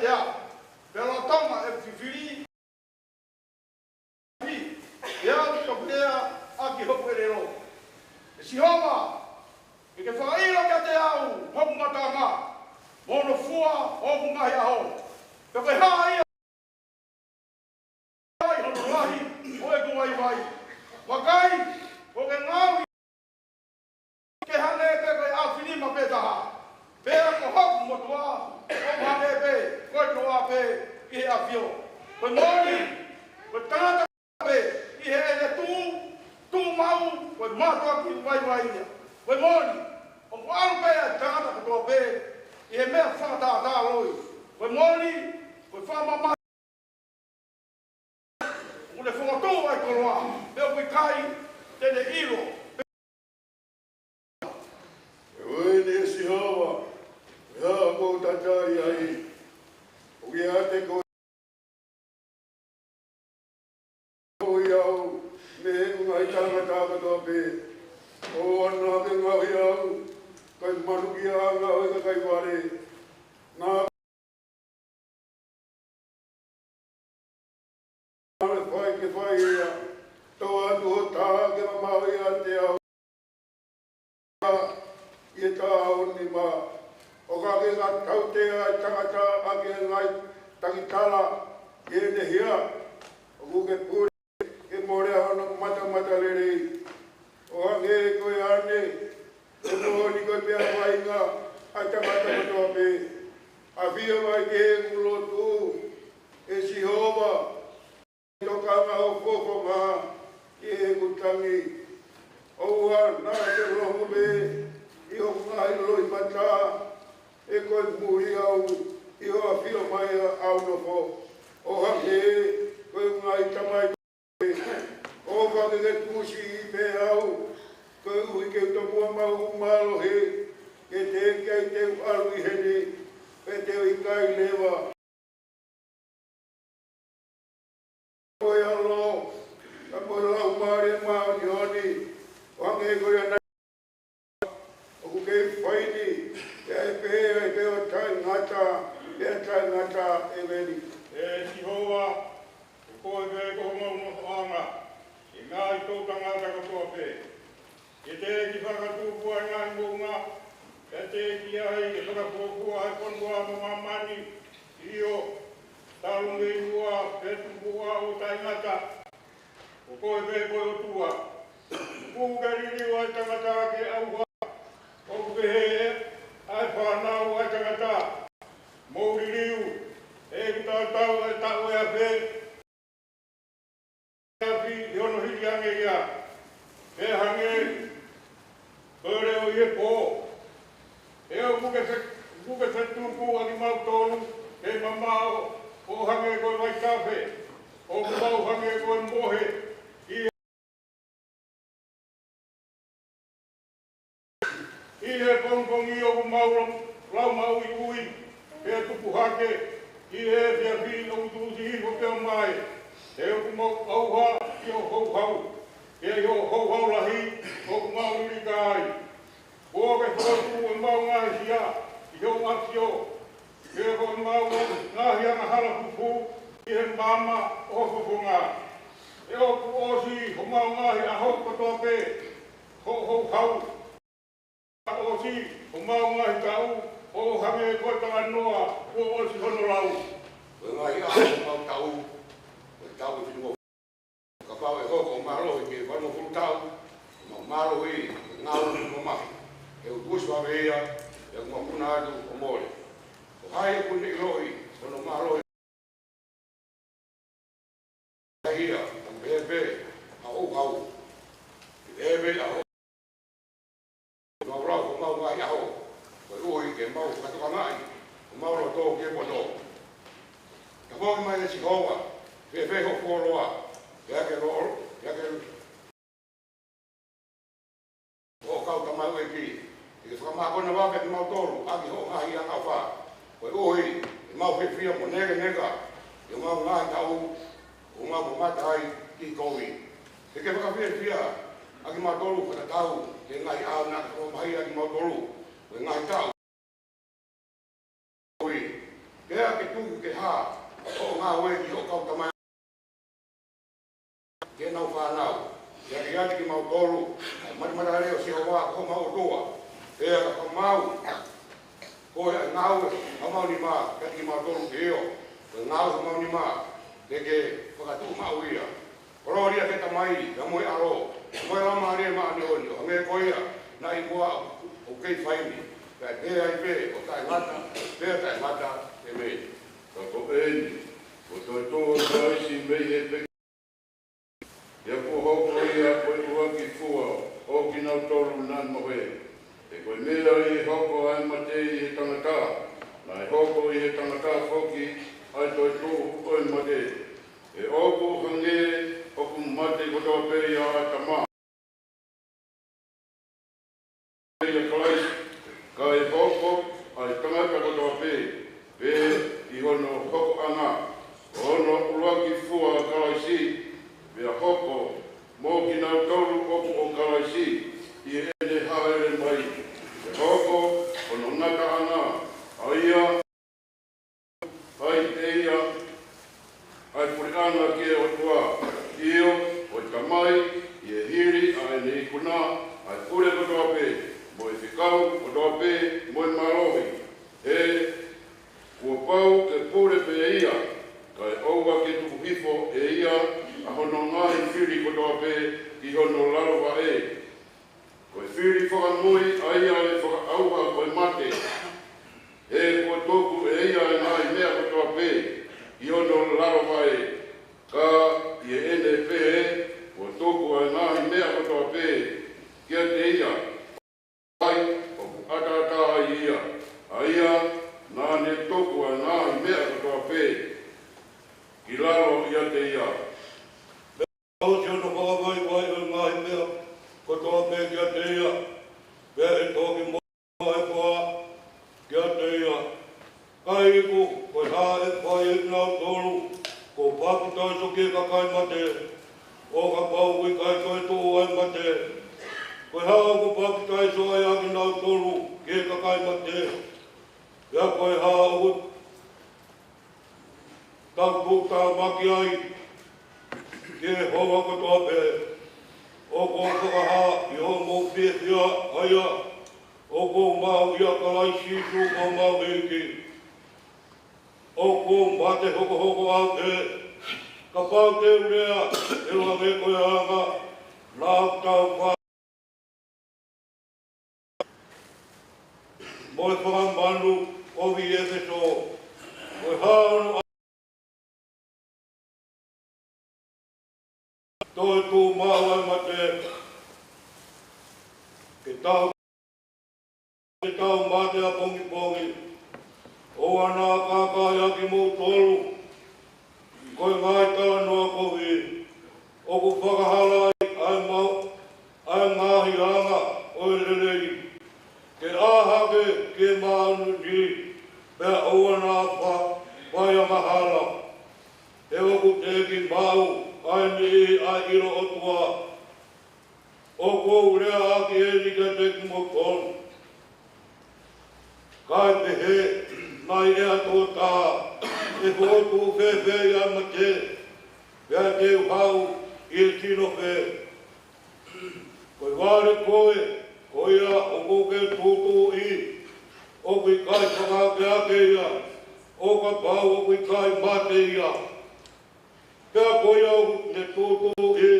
ʻEa, pea lolotonga e fifili, ʻi au toku lea ʻaki hoku ʻelelo. ʻE Sihova, ke ke fakaʻilo kiate au hoku ngataʻanga, mo hono fua ʻo hoku ngaahi ʻaho. Pea ko e hā ia ʻi hono lahi ʻo ʻeku vaivai? Vakai, ʻoku ke ngaohi ke hangē pē ko e ʻaofinima pē taha, pea ko hoku motuʻa ʻoku hangē pē ko e toa pē ʻi he ʻafio. Ko e moʻoni, ko e tangata pē ʻi heʻene tuʻu, tuʻu maʻu, ko e mātuʻaki vaivai ia. Ko e moʻoni, ʻoku ʻalu pē ʻa e tangata kotoa pē ʻi he meʻa fakatātā loi. Ko e moʻoni, ko e fakamamahi ʻoku ne fokotuʻu ʻa e koloa, pea ʻoku ʻikai te ne ʻilo. ʻE ʻEiki Sihova, ʻe hā ʻoku ou tataʻi ai? ʻOku ʻiate koe ʻo ʻiate au mei he ngaahi tangata kotoa pē. ʻOua naʻa ke ngaohi au ko e manukiʻanga ʻo e kakai vale. Naʻa ke fai ke fai ia, tō atu ho tā ke mamaʻo ʻiate au ʻi he taʻu nima. ʻOka ke ka tautea ʻa e tangata ʻaki ʻa e ngaahi takitala ʻi heʻene hia. ʻOku ke pule ke mole ʻa hono matamatalelei. ʻO hangē ko e ane, ʻe moʻoni ko e pea vainga ʻa e tangata kotoa pē. ʻAfio mai ki heʻeku lotu, ʻe Sihova, tokanga ho fofonga ki heʻeku tangi. ʻOua naʻa ke lotu pē ʻi hoku ngaahi loʻimata, he ko e muli au ʻi hoʻo ʻafio mai ʻa hoʻo nofo. ʻO hangē ko e ngaahi tamai, ʻoua ke ke tuku siʻi pē au, koeʻuhi ke u tomuʻa maʻu hoku mālohi, he teʻeki ai te u ʻalu ʻi heni, pea te u ʻikai leva. Ko e ʻAlo, ka ko e Laumālie Māʻoniʻoni, ʻo hangē ko ia naʻe ʻoku kei fai ni, ʻe ʻi ai pē, ʻe ʻi ai pē ʻo taʻengata, ʻe taʻengata ʻe veni. ʻE Sihova, ko koe pē ko homau nofoʻanga ʻi he ngaahi toʻutangata kotoa pē. Ke teʻeki fakatupu ʻa e ngaahi moʻunga, pea teʻeki ai ke fakafuofua ʻa e fonua mo māmani, ʻio, talu mei muʻa pea tupuʻa ʻo taʻengata. Ko koe pē ko e ʻOtua. Kuo ke liliu ʻa e tangata ke ʻauha, ʻoku pehē ʻa e fānau ʻa e tangata. Mou liliu, he ʻoku tautau ʻa e taʻu ʻo e afe, afi ʻi hono hili ange ia. Pea hangē ko e leʻo ʻi he pō. He ʻoku ke fe-, ʻoku ke fetuku ʻa kimautolu ke mamaʻo ʻo hangē ko e vaitafe, ʻoku mau hangē ko e mohe ʻi he, ʻi he pongipongi. ʻOku mau lau, lau maʻuiʻui, pea tupu hake ʻi he efiafi. ʻOku tuʻusi hifo pea mai, he ʻoku mau ʻauha ʻi hoʻo houhau, pea ʻi hoʻo houhau lahi ʻoku mau lilika ai. Kuo ke fokotuʻu ʻemau ngaahi hia ʻi hoʻo ʻafio, pea ko ʻemau ngaahi angahala fufū ʻi he maama ʻo ho fofonga. He ʻoku ʻosi homau ngaahi ʻaho kotoa pē ʻi hoʻo houhau, ʻosi homau ngaahi taʻu ʻo hangē ko e talanoa kuo ʻosi hono lau. Ko e ngaahi ʻaho ʻo homau taʻu, ko e taʻu ʻe fitungofulu. Kapau ʻe hoko hoʻo mālohi ki he valungofulu taʻu, ʻoku mau mālohi ʻi he ngāue mamahi, he ʻoku tuʻusi vave ia, he ʻoku mau puna atu ʻo mole. Ko hai ʻoku ne ʻiloʻi hono mālohi? ʻA ia, ʻoku pehē pē ʻa hoʻo houhau, ʻoku pehē pē ʻa hoʻo Mau lau homau ngaahi ʻaho, koeʻuhi ke mau fakatokangaʻi homau loto ki he poto. Tafoki mai ʻe Sihova, fēfē hoʻo fuoloa, pea ke lo-, pea ke hoʻo kau tamaioʻeiki, ke ke fakamākona vave kimautolu ʻaki hoʻo ngaahi angaʻofa. Koeʻuhi ke mau fiefia mo nekeneka ʻi homau ngaahi taʻu, ʻo mau mamata ai ki he kovi. Ke ke fakafiefia ʻa kimautolu fakatatau ki he ngaahi ʻaho naʻa ke fakamamahiʻi ʻa kimautolu, ko e ngaahi taʻu kovi. Pea ke tuku mau. Ko e ngāue ʻa homau nima, kiate kimautolu ke ʻio. Ko e ngāue ʻa homau nima, te ke fakatuʻumaʻu ia. Kolōlia ki he Tamai, pea mo e ʻAlo, mo e Laumālie Māʻoniʻoni, ʻo hangē ko ia naʻe ʻi muʻa, ʻoku kei fai ni, kae pehē ai pē ʻo taʻengata pea taʻengata. ʻĒmeni. Ka ko eni, kuo toetuʻu ʻa Kalaisi mei he pekia, pea kuo hoko ia ko e ʻuluaki fua ʻo kinautolu naʻe mohe. He ko e meʻa ʻi he hoko ʻa e mate ʻi he tangata, naʻe hoko ʻi he tangata foki ʻa e toetuʻu ʻo e mate. He ʻoku hangē ʻoku mate kotoa pē ʻa ʻĀtama, ʻia Kalaisi, kae hoko ʻa e tangata kotoa pē, pea ʻi hono hokoʻanga, ko hono ʻuluaki fua ʻa Kalaisi, pea hoko mo kinautolu ʻoku ʻo Kalaisi, ʻi heʻene hāʻele mai, pea hoko hono ngataʻanga, ʻa ia ʻai ʻe ia ʻa e puleʻanga ki he ʻOtua, ʻio, ko e Tamai, ʻi he hili ʻa ʻene ikuna, ʻa e pule kotoa pē, mo e fekau kotoa pē, mo e mālohi. He kuo pau ke pule pē ia, kae ʻoua ke tuku hifo ʻe ia ʻa hono ngaahi fili kotoa pē ki hono lalo vaʻe. Ko e fili fakamui ʻa ia ʻe fakaʻauha ko e mate. He kuo tuku ʻe ia ʻa e ngaahi meʻa kotoa pē ki hono lalo vaʻe. Ka ʻi heʻene pehē, kuo tuku ʻa e ngaahi meʻa kotoa pē kiate ia. Ai, ʻoku ʻataʻatā ai ia. ʻA ia, naʻa ne tuku ʻa e ngaahi meʻa kotoa pē ki lalo ʻiate ia. Pea ʻosi hono fakavaivai ʻo e ngaahi meʻa kotoa pē kiate ia, pea ʻe toki mohe ʻa e fua kiate ia. Kae iku, ko e hā ʻe fai ʻe kinautolu kuo papitaiso ki he kakai mate, ʻo kapau ʻoku ʻikai toetuʻu ʻa e mate? Ko e hā ʻoku papitaiso ai ʻa kinautolu ki he kakai mate? Pea ko e hā ʻoku tau tuʻutāmaki ai ki he houa kotoa pē? ʻOku ou fakahā ʻi hoʻomou fiefia ʻa ia ʻoku ou maʻu ʻia Kalaisi Sīsū ko homau ʻEiki. ʻOku ou mate hokohoko ʻaupito, kapau te u lea ʻe hangē ko e anga naʻa ku tau fai. Mo e fanga manu ʻoku ʻi ʻEfesō, ko e hā hono toetuʻu maʻu ʻa e mate? Ke tau, ke tau mate ʻapongipongi. ʻOua naʻa kākaaʻi ʻa kimoutolu ko e ngaahi talanoa kovi ʻoku fakahalaʻi ʻa e mau, ʻa e ngaahi anga ʻo e lelei, ke ʻā hake ki he māʻoniʻoni, pea ʻoua naʻa fa-, fai angahala. He ʻoku teʻeki maʻu ʻa e niʻihi ʻa e ʻilo ʻOtua. ʻOku ou lea ʻaki eni kiate kimoutolu. Kae pehē mai ʻe ha tokotaha, ʻe fokotuʻu fēfē ʻa e mate, pea te u haʻu ʻi he sino fē? Ko e vale ko ē, ko ia ʻoku ke tūtuuʻi, ʻoku ʻikai fakaakeake ia, ʻo kapau ʻoku ʻikai mate ia. Pea ko ia ʻoku ne tūtuuʻi,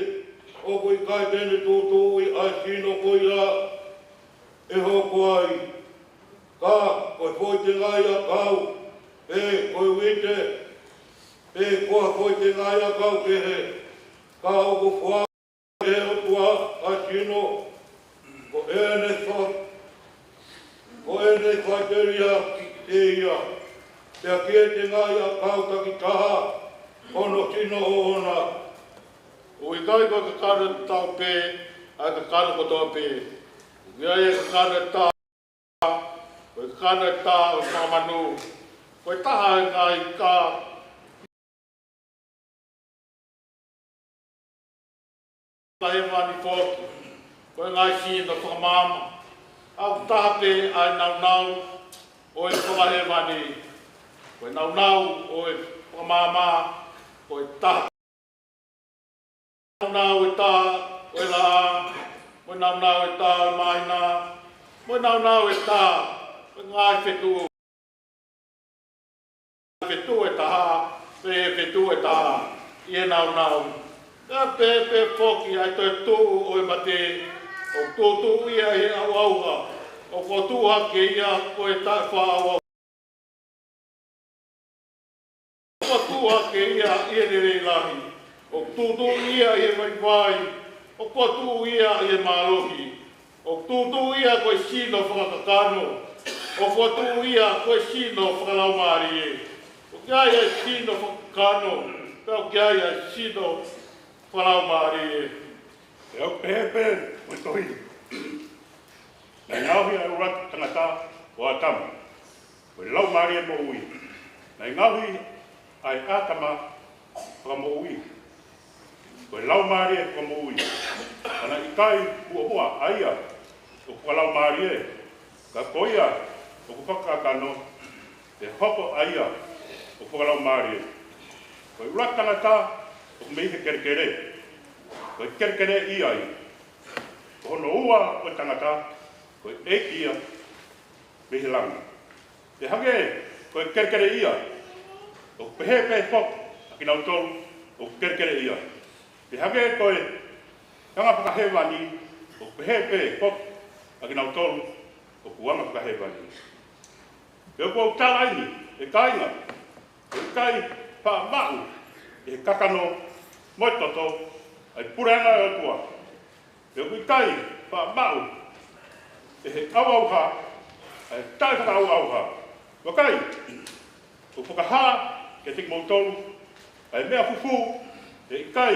ʻoku ʻikai te ne tūtuuʻi ʻa e sino ko ia ʻe hoko ai. Ka ko e foʻi tengaʻi ʻakau, pe ko e uite, pe ko ha foʻi tengaʻi ʻakau kehe, ka ʻoku foaki ʻe he ʻOtua ʻa e sino, ko ʻene fa-, ko ʻene faʻiteliha kiate ia, pea ki he tengaʻi ʻakau takitaha hono sino ʻoʻona. ʻOku ʻikai ko e kakano ʻe taha pē ʻa e kakano kotoa pē. ʻOku ʻi ai e kakano ʻe taha, ko e kakano ʻe taha ʻo e fanga manu, ko e taha e ngaahi ka fakahēvani foki, ko e ngaahi sino fakamaama. ʻOku taha pē ʻa e nāunau ʻo e fakahēvani. Ko e nāunau ʻo e fakamaama, ko e taha. Nāunau ʻe taha ʻo e laʻā, mo e nāunau ʻe taha ʻo e māhina, Mo e nāunau ʻe taha, mo e ngaahi fetuʻu, fetuʻu ʻe taha, pea fetuʻu ʻe taha ʻi he nāunau. Pea pehē pē foki ʻa e toetuʻu ʻo e mate, ʻoku tuʻutuʻu ia ʻi he ʻauʻauha, ʻoku fokotuʻu hake ia ko e taʻefaʻaʻauʻauha. ʻOku fokotuʻu hake ia ʻi he lelei lahi, ʻoku tuʻutuʻu ia ʻi he vaivai, ʻoku fokotuʻu ia ʻi he mālohi, ʻoku tuʻutuʻu ia ko e sino fakakakano, ʻoku fokotuʻu ia ko e sino fakalaumālie. ʻOku ʻi ai ʻa e sino fakakakano, pea ʻoku ʻi ai ʻa e sino fakalaumālie. Pea ʻoku pehē pē mo e tohi: Naʻe ngaohi ʻa e ʻuluaki tangata ko ʻĀtama, ko e laumālie moʻui. Naʻe ngaohi ʻa e ʻĀtama fakamoʻui, ko e laumālie fakamoʻui. Ka naʻe ʻikai muʻomuʻa ʻa ia ʻoku fakalaumālie, ka ko ia ʻoku fakakakano, pea hoko ʻa ia ʻoku fakalaumālie. Ko e ʻuluaki tangata ʻoku mei he kelekele, ko e kelekele ia ia. Ko hono ua ʻo e tangata, ko e ʻEiki ia mei he langi. Pea hangē ko e kelekele ia, ʻoku pehē pē foki ʻa kinautolu ʻoku kelekele ia. Pea hangē ko e anga fakahēvani, ʻoku pehē pē foki ʻa kinautolu ʻoku anga fakahēvani. Pea ʻoku ou tala eni, ʻe kāinga, ʻoku ʻikai faʻa maʻu ʻe he kakano mo e toto ʻa e puleʻanga ʻo e ʻOtua. Pea ʻoku ʻikai faʻa maʻu ʻe he ʻauʻauha ʻa e taʻefakaʻauʻauha. Vakai, ʻoku fakahā kiate kimoutolu ʻa e meʻa fufū, ʻe ʻikai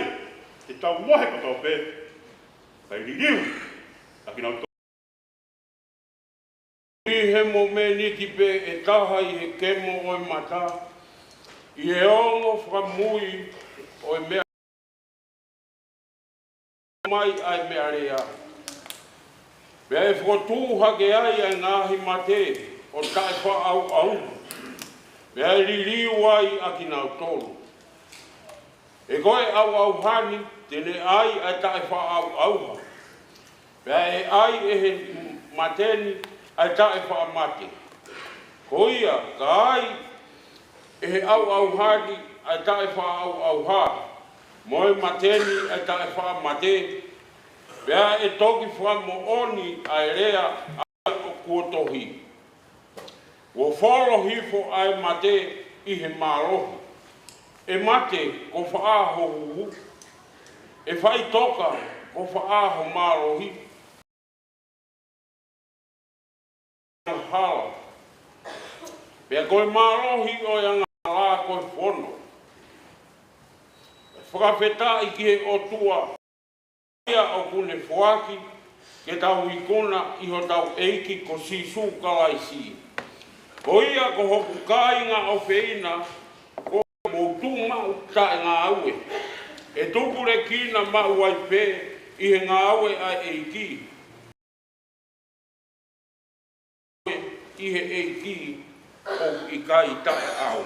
te tau mohe kotoa pē, kae liliu ʻa kinautolu. ʻI he momeniti pē ʻe taha ʻi he kemo ʻo e mata, ʻi he ongo fakamui ʻo e meʻa mai ʻa e meʻalea, pea ʻe fokotuʻu hake ai ʻa e ngaahi mate ʻo taʻefaʻaʻauʻauha, pea ʻe liliu ai ʻa kinautolu. He ko e ʻauʻauha ni te ne ʻai ʻa e taʻefaʻaʻauʻauha, pea ʻe ʻai ʻe he mate ni ʻa e taʻefaʻamate. Ko ia, ka ai ʻe he ʻauʻauha ni ʻa e taʻefaʻaʻauʻauha, mo e mate ni ʻa e taʻefaʻamate, pea ʻe toki fakamoʻoni ʻa e lea ʻa ia ʻoku tohi: Kuo folo hifo ʻa e mate ʻi he mālohi. ʻE mate, ko fē ho huhu? ʻE faʻitoka, ko fē ho mālohi? Angahala. Pea ko e mālohi ʻo e angahala ko e fono. Fakafetaʻi ki he ʻOtua, ia ʻoku ne foaki ke tau ikuna ʻi hotau ʻEiki ko Sīsū Kalaisi. Ko ia ko hoku kāinga ʻofeina, ko e mou tuʻu maʻu taʻengāue, ʻe tupulekina maʻu ai pē ʻi he ngāue ʻa e ʻEiki. ʻI he ʻEiki ʻoku ʻikai taʻeʻau.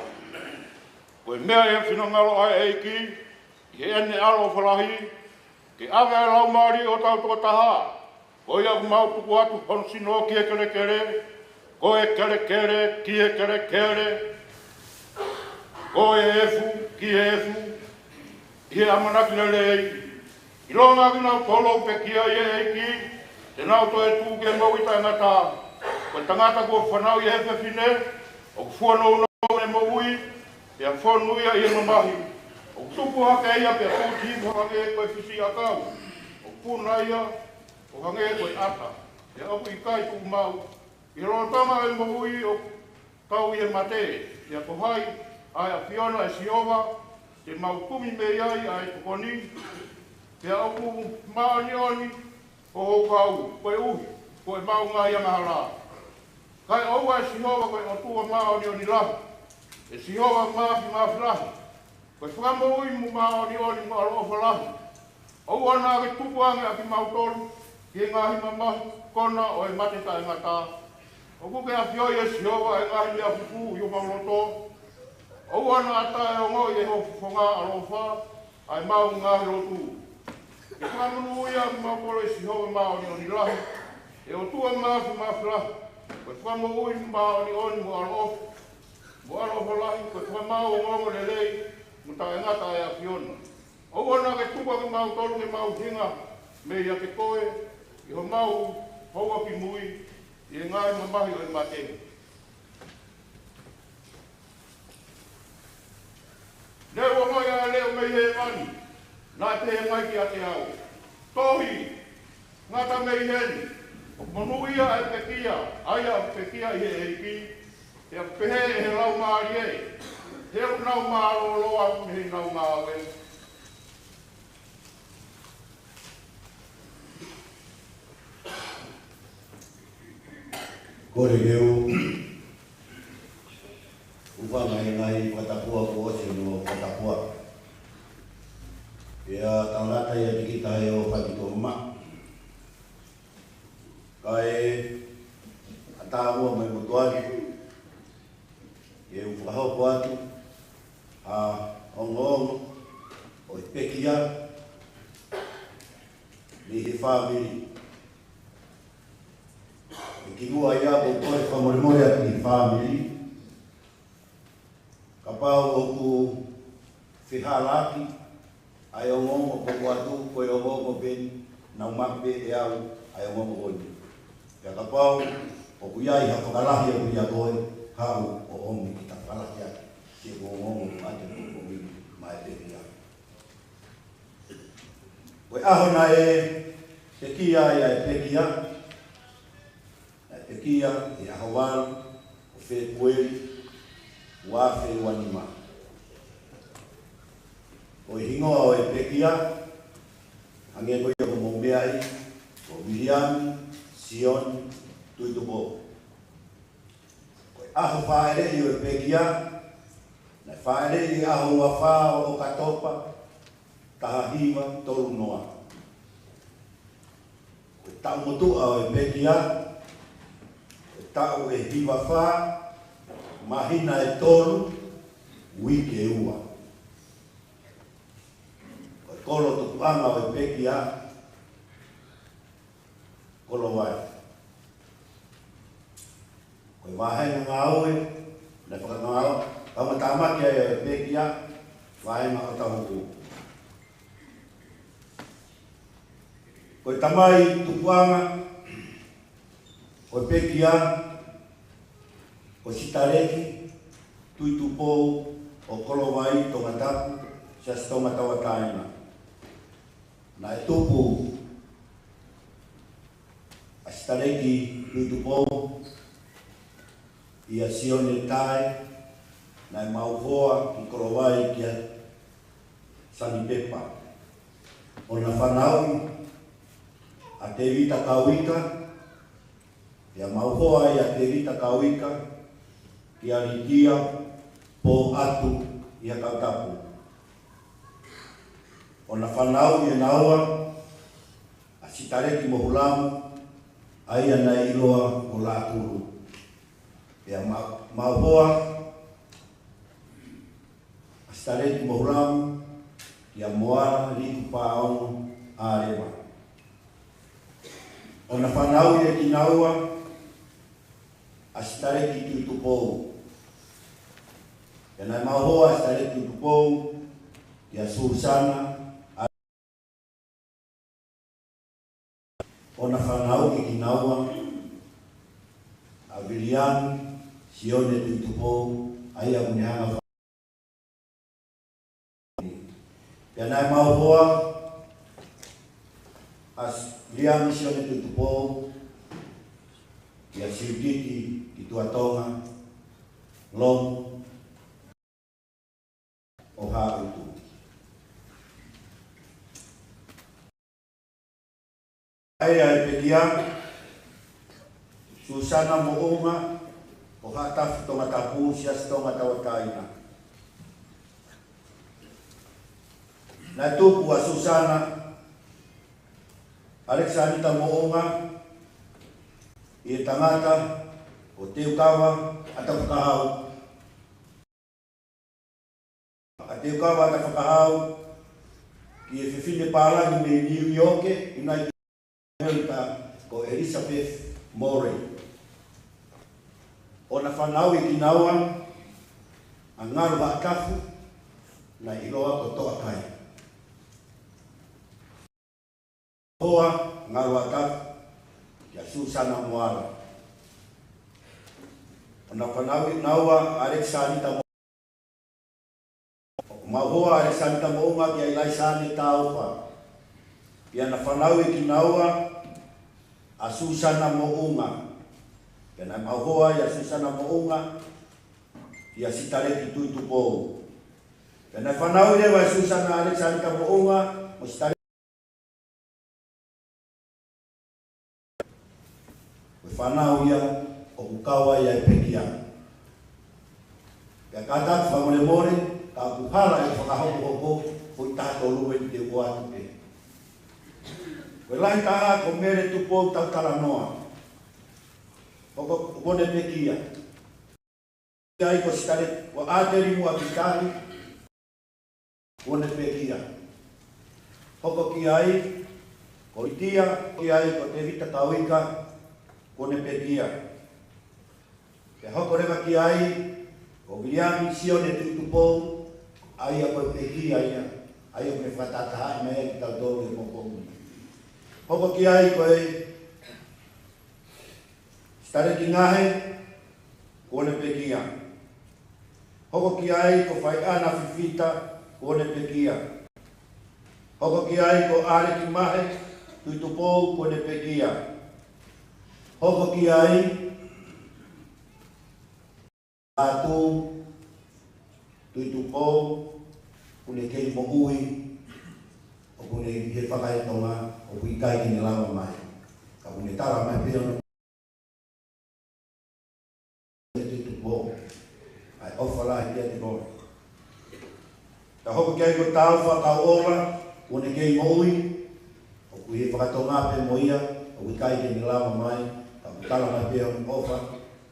Ko e meʻa ʻi he finangalo ʻa e ʻEiki, ʻi heʻene ʻaloʻofa lahi, ke ʻave ʻa e laumālie ʻo hotau tokotaha. Ko ia ʻoku mau tuku atu hono sino ki he kelekele, ko e kelekele ki he kelekele, ko e efu ki he efu, ʻi he ʻamanaki lelei. ʻIlonga ʻa kinautolu ʻoku pekia ʻi he ʻEiki, te nau toetuʻu ki he moʻui taʻengata. Ko e tangata kuo fanauʻi ʻe he fefine, ʻoku fuonounou ʻene moʻui, pea fonu ia ʻi he mamahi. ʻOku tupu hake ia pea pūti hifo ʻo hangē ko e fisiʻi ʻakau. ʻOku puna ia ʻo hangē ko e ʻata, pea ʻoku ʻikai tuʻu maʻu. ʻI he lolotonga ʻo e moʻui ʻoku tau ʻi he mate, pea ko hai ʻa e ʻAfiona ʻa Sihova te mau kumi mei ai ʻa e tokoni? Pea ʻoku māʻoniʻoni ʻa hoʻo kau, koeʻuhi ko ʻemau ngaahi angahala. Kae ʻoua ʻe Sihova ko e ʻOtua māʻoniʻoni lahi, ʻe Sihova Māfimafi lahi, ko e Fakamoʻui mo māʻoniʻoni mo ʻaloʻofa lahi. ʻOua naʻa ke tukuange ʻa kimautolu ki he ngaahi mamahi kona ʻo e mate taʻengata. ʻOku ke ʻafioʻi ʻe Sihova ʻa e ngaahi meʻa fufū ʻi homau loto. ʻOua naʻa taʻeongoʻi ʻe ho fofonga ʻaloʻofa ʻa ʻemau ngaahi lotu. Ke fakamonūʻia ʻa kimautolu ʻe Sihova Māʻoniʻoni lahi, ke ʻE ʻOtua Māfimafi lahi, ko e Fakamoʻui māʻoniʻoni mo ʻaloʻofa, mo ʻaloʻofa lahi, ko e Fakamaau ongoongo lelei, mo taʻengata ʻa e ʻAfiona. ʻOua naʻa ke tuku ʻa kimautolu ke mau hinga meiate koe ʻi homau houa kimui ʻi he ngaahi mamahi ʻo e mate ni. Ne u ongoʻi ʻa e leʻo mei hēvani, naʻe pehē mai kiate au: Tohi, ngata mei heni, monūʻia ʻa e pekia, ʻa ia ʻoku pekia ʻi he ʻEiki, pea pehē ʻe he laumālie, he ʻoku nau mālōlō atu mei heʻenau ngāue. Kole ke u ʻuhinga he ngaahi fakatapu kuo ʻosi hono fakatapu. Pea tangata ia tikita he o fakitoma. Kae ʻatā ua mai motuari, ke u fakahoko atu ʻa e ongoongo ʻo e pekia mei he fāmili. ʻI he kimuʻa ia, ʻoku ou kole fakamolemole atu ki he fāmili, kapau ʻoku fehālaaki ʻa e ongoongo ko ʻoku atu, ko e ongoongo pē ni, naʻa ku maʻu pē ʻe au ʻa e ongoongo ko eni. Pea kapau ʻoku ʻi ai ha fakalahi ʻoku ʻia koe, haʻu ʻo ʻomi ke ta fakalahi atu ki he ongoongo ʻoku ʻatu ko eni maʻa e pekia. Ko e ʻaho naʻe pekia ai ʻa e pekia, naʻe pekia he ʻaho valu ʻo Fēpueli, ua afe ua nima. Ko e hingoa ʻo e pekia, hangē ko ia ʻoku mou meaʻi, ko Viliami Sione Tuʻitupou. Ko e ʻaho fāʻeleʻi ʻo e pekia, naʻe fāʻeleʻi he ʻaho ua fā ʻo ʻOkatopa, taha hiva tolu noa. Ko e taʻu motuʻa ʻo e pekia, ko e taʻu ʻe hiva fā, māhina ʻe tolu, uike ua. Ko e kolo tupuʻanga ʻo e pekia, Kolovai. Ko e vāhenga ngāue naʻe fakangāue, kaungātāmaki ai ʻa e pekia, vāhenga ʻo Tahuku. Ko e tamai tupuʻanga ʻo e pekia, ko Sitaleki Tuʻitupou ʻo Kolovai, Tongatapu, Siasi Tonga Tauʻatāina. Naʻe tupu ʻa Sitaleki Tuʻitupou ʻia Sione Tae, naʻe mau hoa ki Kolovai kia Sanipepa. ʻO na fanauʻi ʻa Tevita Kauika, pea mau hoa ʻia Tevita Kauika kia Litia Poatu ʻi Hakautapu. ʻO na fanauʻi ʻe naua ʻa Sitaleki Mohulamu, ʻa ia naʻe ʻiloa ko Lakulu. Pea ma-, mau hoa ʻa Sitaleki Mohulamu kia Moala Liku Paono ʻAleva. ʻO na fanauʻi ʻe kinaua ʻa Sitaleki Tuʻitupou. Pea naʻe mau hoa ʻa Sitaleki Tuʻitupou kia Susana, ʻo na fanauʻi ʻe kinaua ʻa Viliami Sione Tuʻitupou, ʻa ia ʻoku ne hanga fa-, pea naʻe mau hoa ʻa S-, Viliami Sione Tuʻitupou kia Siutiki ki Tuʻatonga, Lomu, ʻo Haʻutu. ʻA e pekia, Susana Moʻunga ʻo Haʻatafu, Tongatapu, Siasi Tonga Tauʻatāina. Naʻe tupu ʻa Susana ʻAlekisanita Moʻunga ʻi he tangata ʻo Teukava ʻAtafakahau. ʻA Teukava ʻAtafakahau ki he fefine pālangi mei Niu ʻIoke, United America, ko Elizabeth Morley. ʻO na fanauʻi kinaua ʻa Ngaluhaʻatafu, naʻe ʻiloa ko Toʻakai. Hoa Ngaluhaʻatafu kia Susana Moala. ʻO na fanauʻi kinaua ʻa Alexander Mo-, ʻoku mau hoa ʻa Alexander Moʻunga kia ʻIlaisa Anne Taufa. Pea na fanauʻi kinaua ʻa Susana Moʻunga. Pea naʻa mau hoa ʻa Susana Moʻunga kia Sitaleki Tuʻitupou. Pea naʻe fanauʻi leva ʻa Susana Alexander Moʻunga mo Sitaleki. Ko e fānau ia ʻoku kau ai ʻa e pekia. Pea kātaki fakamolemole, ka ʻoku hala ʻeku fakahokohoko, ko e taha tolu eni te u ʻoatu pē. Ko e lahi taha ko Mele Tupou Tautalanoa. Ko, ko, kuo ne pekia. Ki ai ko Sitaleki, ko ʻAteli Muʻakitahi, kuo ne pekia. Hoko ki ai ko Litia, ki ai ko Tevita Kauika, kuo ne pekia. Pea hoko leva ki ai ko Viliami Sione Tuʻitupou, ʻa ia ko e pekia ia, ʻa ia ʻoku ne fakatahatahaʻi mai ai kitautolu he pongipongi ni. Hoko ki ai ko e Sitaleki Ngahe, kuo ne pekia. Hoko ki ai ko Faiʻana Fifita, kuo ne pekia. Hoko ki ai ko ʻAleki Mahe Tuʻitupou, kuo ne pekia. Hoko ki ai Atu Tuʻitupou, ʻoku ne kei moʻui, ʻoku ne ʻi he fakaetonga, ʻoku ʻikai ke ne lava mai. Ka ʻoku ne tala mai pē ʻa hono Tuʻitupou, ʻa e ʻofa lahi kiate koe. Ka hoko ki ai ko Taufa Kauola, ʻoku ne kei moʻui, ʻoku ʻi he fakatonga pē mo ia, ʻoku ʻikai ke ne lava mai, ka ʻoku tala mai pē hono ʻofa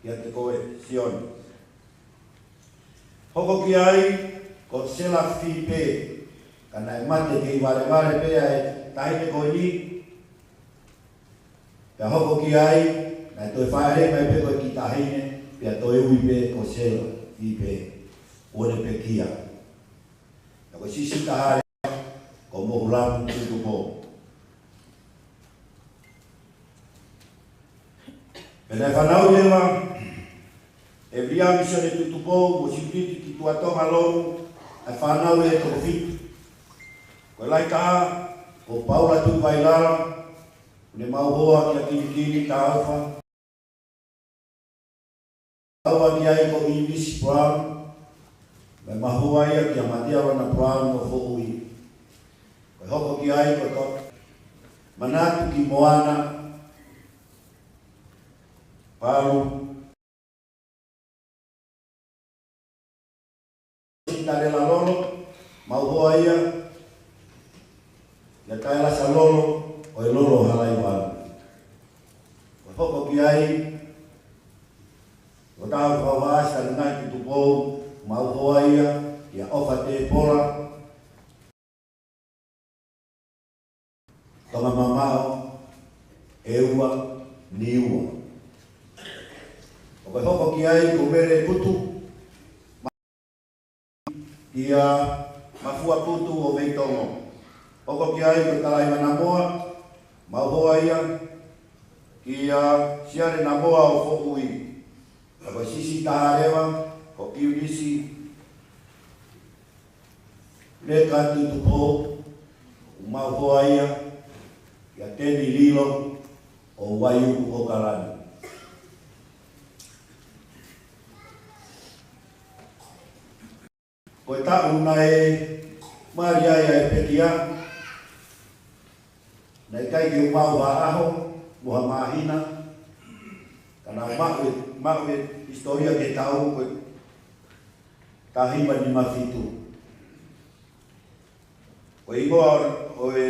kiate koe, Sione. Hoko ki ai ko Sela Fipe, ka naʻe mate kei valevale pē ʻa e taʻahine ko eni, pea hoko ki ai, naʻe toe fāʻele mai pē ko e kiʻi taʻahine, pea toe ui pē ko Sela Fipe, kuo ne pekia. Pea ko e siʻisiʻi taha leva ko Mohulam Tuʻitupou. Pea naʻe fanauʻi leva ʻe Viliami Sione Tuʻitupou mo Sipiliti ki Tuʻatonga Lomu ʻa e fānau ʻe toko fitu. Ko e lahi taha ko Paula Tuʻivailala, ʻoku ne mau hoa kia Kinikini Taufa. Taufa ki ai ko ʻIvisi Brown, mo e mau hoa ia kia Matea Rona Brown ʻo Foʻui. Ko e hoko ki ai ko To-, Manatu ki Moana, Palu, Sitalela Lolo, mau hoa ia kia Taelasa Lolo, ʻo e Lolo Halaiuvalu. Ko e hoko ki ai ko Taufa Vaasi Talingai Tuʻitupou, mau hoa ia kia ʻOfa Tepola, Tonga Mamaʻo, ʻEua, Niua. ʻO ko e hoko ki ai ko Mele Putu, kia Mafua Putu ʻo Veitongo. Hoko ki ai ko Talaiva Namoa, mau hoa ia kia Siale Namoa ʻo Foʻui. Pea ko e siʻisiʻi taha leva ko ʻIunisi Leka Tuʻitupou, ʻoku mau hoa ia kia Teni Lilo ʻo Vaiuku, ʻAokalani. Ko e taʻu naʻe mali ai ʻa e pekia, naʻe ʻikai ke u maʻu ha ʻaho mo ha māhina, ka naʻa ku maʻu e, maʻu e hisitōlia ki he taʻu ko e taha hiva nima fitu. Ko e hingoa ʻo e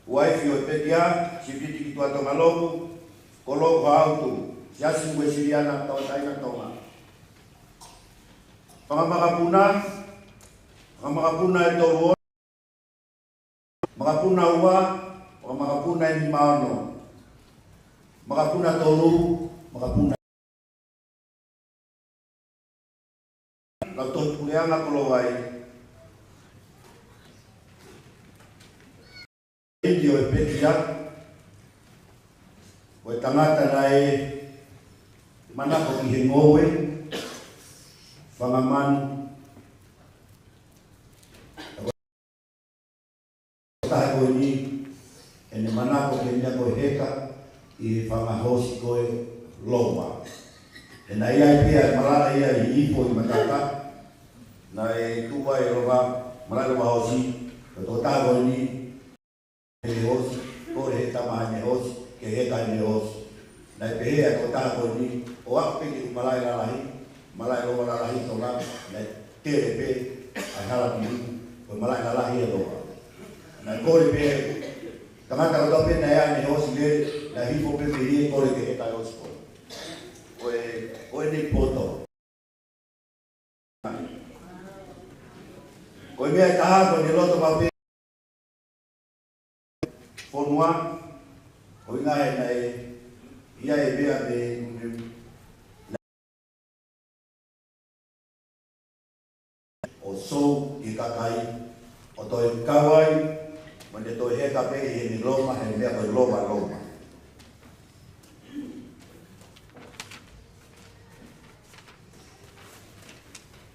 uaifi ʻo e pekia, Sipiliti ki Tuʻatonga Lomu, ko Loʻuhautu, Siasi Uesiliana Tauʻatāina Tonga. Fanga makapuna, fanga makapuna ʻe tolu ono, makapuna ua, fanga makapuna ʻe nima ono. Makapuna tolu, makapuna. Lautohi Puleʻanga Kolovai. ʻIo, ʻe pekia, ko e tangata naʻe manako ki he ngoue, fanga manu, taha ko eni, ʻene manako ki he meʻa ko e heka ʻi he fanga hoosi ko e loma. ʻE naʻe ʻi ai pē ʻa e malaʻe ia ʻi he ifo ʻi Matata, naʻe tuʻu ai e loma, malaʻe loma hoosi, ko e tokotaha ko eni, ʻene hoosi, kole he tama ʻene hoosi, ke heka ʻene hoosi. Naʻe pehē ʻa e tokotaha ko eni, ʻo aʻu pē ki he malaʻe lalahi, malaʻe loma lalahi Tonga, naʻe tele pē ʻa e hala pili, ko e malaʻe lalahi ʻa Tonga. Naʻe kole pē, tangata kotoa pē naʻe ʻi ai ʻene hoosi lele, naʻe hifo pē mei he kole ke heka e hoosi ko ē. Ko e, ko eni poto. Ko e meʻa ʻe taha, ko ʻene loto maʻu pē fonua, ko e ʻuhinga he naʻe ʻi ai e meʻa mei, ʻo sou ki he kakai, ʻo toe kau ai, mo ʻene toe heka pē ʻi heʻene loma, he meʻa ko e loma, loma.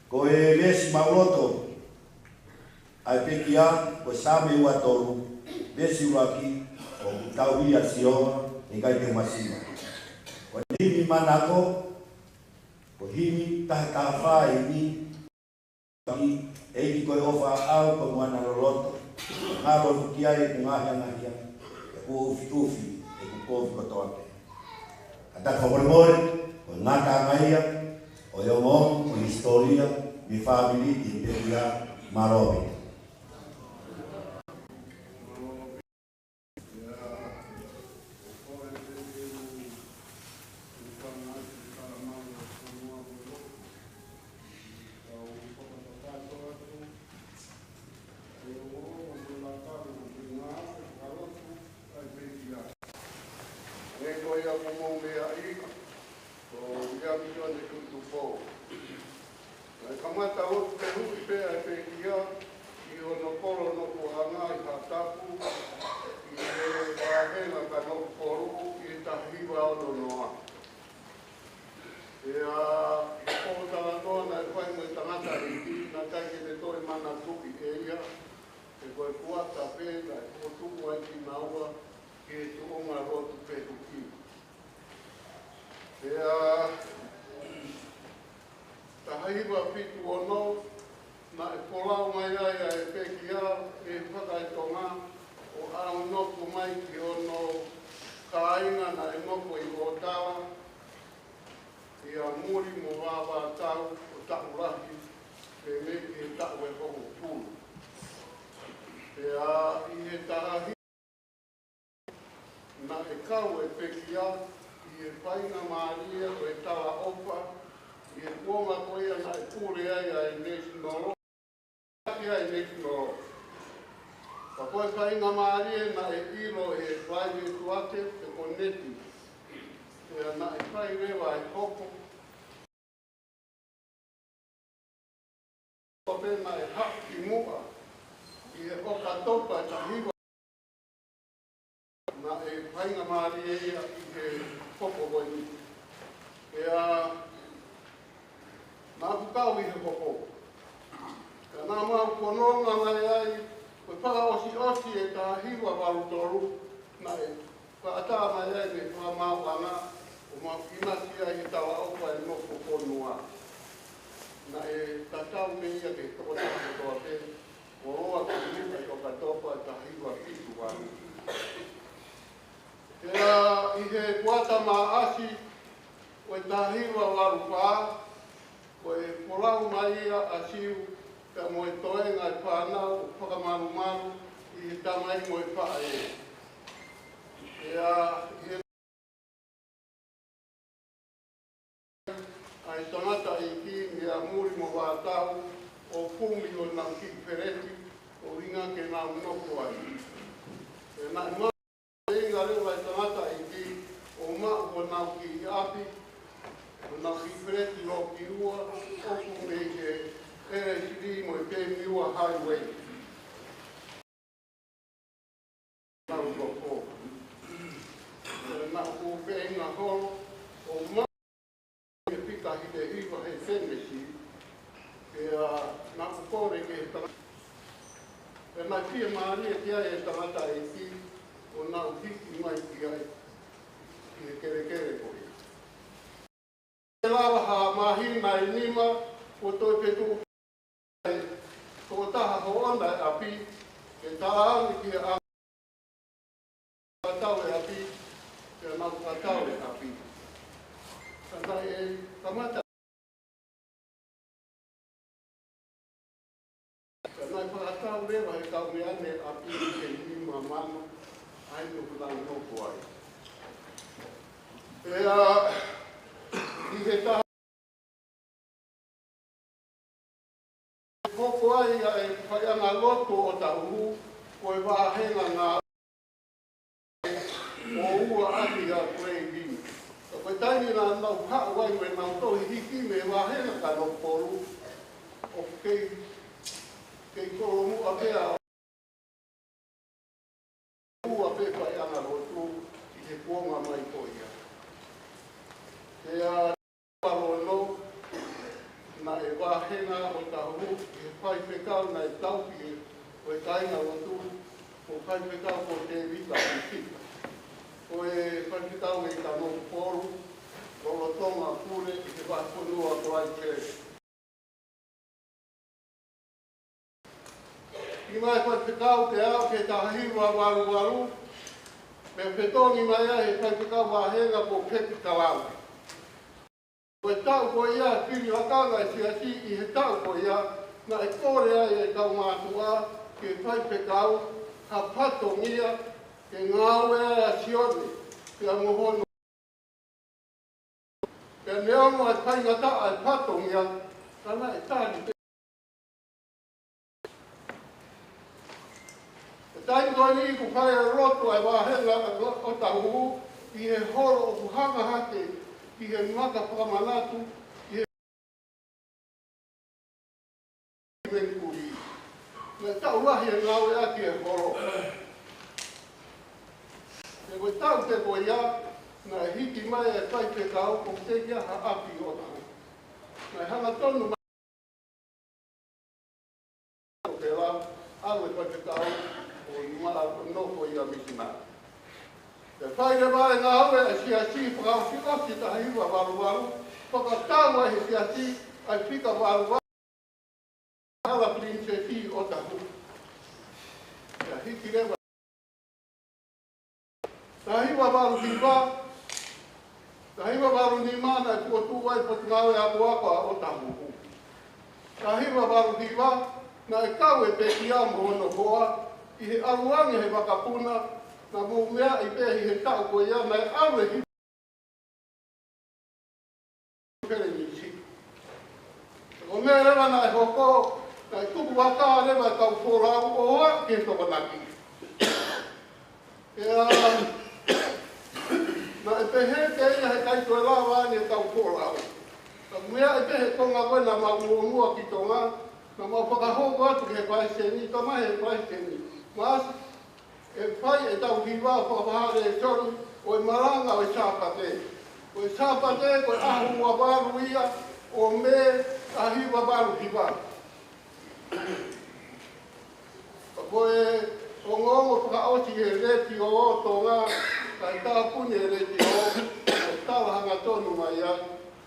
Ko e veesi maʻuloto ʻa e pekia, ko e Saame ua tolu, veesi ʻuluaki, ʻoku tauhi ʻa Sihova, ʻe ʻikai te u masiva. Ko e himi manako, ko e himi taha taha fā eni, ʻEiki ko e ʻofa ʻaʻau ko e moana loloto, ngalo ʻoku ki ai ʻeku ngaahi angahala, ʻeku ʻufiʻufi, ʻeku kovi kotoa pē. Ka ta fakamolemole, ko e ngataʻanga ia ʻo e ongoongo ʻo e hisitōlia mei he fāmili ʻi he pekia. Mālō ʻaupito. Ko ia ko mou meaʻi, ko ia mi o ne kutu po. Naʻe kamata ʻo fehuʻi pē ʻa e pekia ʻi hono kolo nofoʻanga ʻi Haʻatapu, ʻi he vāhenga ka nofu kolu ʻi he taha hiva ono noa. Pea ʻi he pō talanoa naʻe fai mo e tangataʻeiki, naʻe ʻikai ke ne toe manatuʻi ʻe ia, he ko e fuata pē naʻe fokotuʻu ai kinaua ki he tuʻunga lotu pehuki. Pea taha hiva fitu ono, naʻe folau mai ai ʻa e pekia ʻe he fakaetonga ʻo ʻalu nofo mai ki hono kāinga naʻe nofo ʻi ʻOtala, ʻia Mulimuvāvātau ʻo taʻu lahi, pea mei he taʻu ʻe hongofulu. Pea ʻi he taha hiva naʻe kau e pekia ʻi he faingamālie ʻo e talaʻofa, ʻi he kuonga ko ia naʻe pule ai ʻa e National Law, ʻa e National Law. Ka ko e faingamālie naʻe ʻilo ʻe he Private Waters pe ko e Neti, pea naʻe fai leva e hopo, ko pē naʻe haʻu ki muʻa ʻi he ʻOkatopa taha hiva, naʻe faingamālie ia ʻi he hopo ko eni. Pea naʻa ku kau ʻi he hopo. Ka naʻa mau fononga mai ai, ko e fakaʻosiʻosi e taha hiva valu tolu, naʻe fakaʻatā mai ai mei he fakamaauʻanga, ʻo mau ʻinasi ai he talaʻofa e nofo fonua. Naʻe tatau mei ia ki he tokotaha kotoa pē, koloa ki muʻa ʻi ʻOkatopa taha hiva fitu valu. Pea ʻi he kuata Maʻasi ʻo e taha hiva valu fā, ko e folau mai ia ʻa Siu, pea mo e toenga e fānau ʻo fakamalumalu ʻi he tamai mo e faʻē. Pea ʻi he ʻa e tangataʻeiki meia Mulimuvātau ʻo kumi honau kiʻi feleti, ʻo ʻuhinga ke nau nofo ai. Pea naʻe ma- ʻuhinga leva e tangataʻeiki ʻo ma ʻApi, ʻo nau reflect loki ua, ʻoku mei he L S D mo e Pemiua Highway. Nau loko. Nau ko pē ngā holo, ʻo ma e pika hite hiva he senesi, pea nau kole ke he tangata. Pea nau fiemālie ki ai e tangataʻeiki, ʻo nau hiki mai ki ai, ki he kelekele ko ia. Ke lava ha māhina ʻe nima, ʻo toe fetuʻu ko e taha hoʻona e ʻapi, ke talaange ki he ʻa-, fakatau e ʻapi, ke nau fakatau e ʻapi. Ka naʻe kamata Ka naʻe fakatau leva he kau meʻa ne ʻapi ke nima mano, ʻa ia ʻoku nau nofo ai. Pea, ʻi he taha hoko ai ʻa e faiʻanga lotu ʻo Tahuhu, ko e vāhenga ngā ʻo ua ʻaki ʻa Grey Lynn. Ka ko e taimi naʻa nau haʻu ai mo ʻenau tohi hiki mei he vāhenga ka nau polu, ʻoku kei, kei kolomuʻa pē ʻa ua pē faiʻanga lotu ʻi he kuonga mai ko ia. Pea Palono, naʻe vāhenga ʻo Tahuhu ʻi he faifekau naʻe tauhi ʻe he kāinga lotu, ko e faifekau ko Tēvita Piti. Ko e faifekau ʻi Kanokupolu, lolotonga pule ʻi he vahefonua ko Christchurch. Hiki mai e faifekau ke aʻu ki he taha hiva valu valu, pea fetongi mai ai he faifekau vāhenga ko Peki Kalau. Ko e taʻu ko ia, fili lakanga e siasi ʻi he taʻu ko ia, naʻe kole ai e kau mātuʻa ki he faifekau ha fatongia ke ngāue ai ʻa Sione, pea mo hono Pea neongo e faingataʻa e fatongia, ka naʻe tali pē. He taimi ko eni kuo fai e lotu ʻa e vāhenga ʻo Tahuhu ʻi he holo ʻoku hanga hake ki he maka fakamanatu ʻi he Melikuli. Naʻe taʻu lahi e ngāueʻaki e holo. Pea ko e taʻu pē ko ia, naʻe hiki mai e faifekau ʻoku teʻeki ai ha ʻapi ʻo Tahuhu. Naʻe hangatonu mai ʻo Pela, ʻalu e faifekau ʻo nima ʻo nofo ia misinale. Pea fai leva e ngāue ʻa e siasi fakaʻosiʻosi taha hiva valu valu, fakatau ai he siasi ʻa e fika valu valu, hala Pilinisesi ʻo Tahuhu. Pea hiki leva taha hiva valu hiva, taha hiva valu nima naʻe fokotuʻu ai e Potungāue Akoako ʻo Tahuhu. Taha hiva valu hiva, naʻe kau e pekia mo hono hoa ʻi he ʻalu ange he vakapuna, naʻa mou meaʻi pē ʻi he taʻu ko ia, naʻe ʻalu e hiva Pelenisi. Ko e meʻa leva naʻe hoko, naʻe tuku vaka leva e kau folau ʻo aʻu ki he Tokonaki. Pea naʻe pehē pē ia he ʻikai toe lava ange e kau folau. Ka meʻa ʻi he konga ko ē naʻa mau muʻomuʻa ki Tonga, naʻa mau fakahoko atu ki he palesiteni, tama he palesiteni. Mas, ʻe fai ʻetau hiva fakavaha lēsoni ʻo e malanga ʻo e Sāpate. Ko e Sāpate, ko e ʻaho ua valu ia ʻo Mē, taha hiva valu hiva. Ka ko e ongoongo fakaʻosi he Letiō Tonga, kae tāpuni e Letiō, ʻo tala hangatonu mai ai,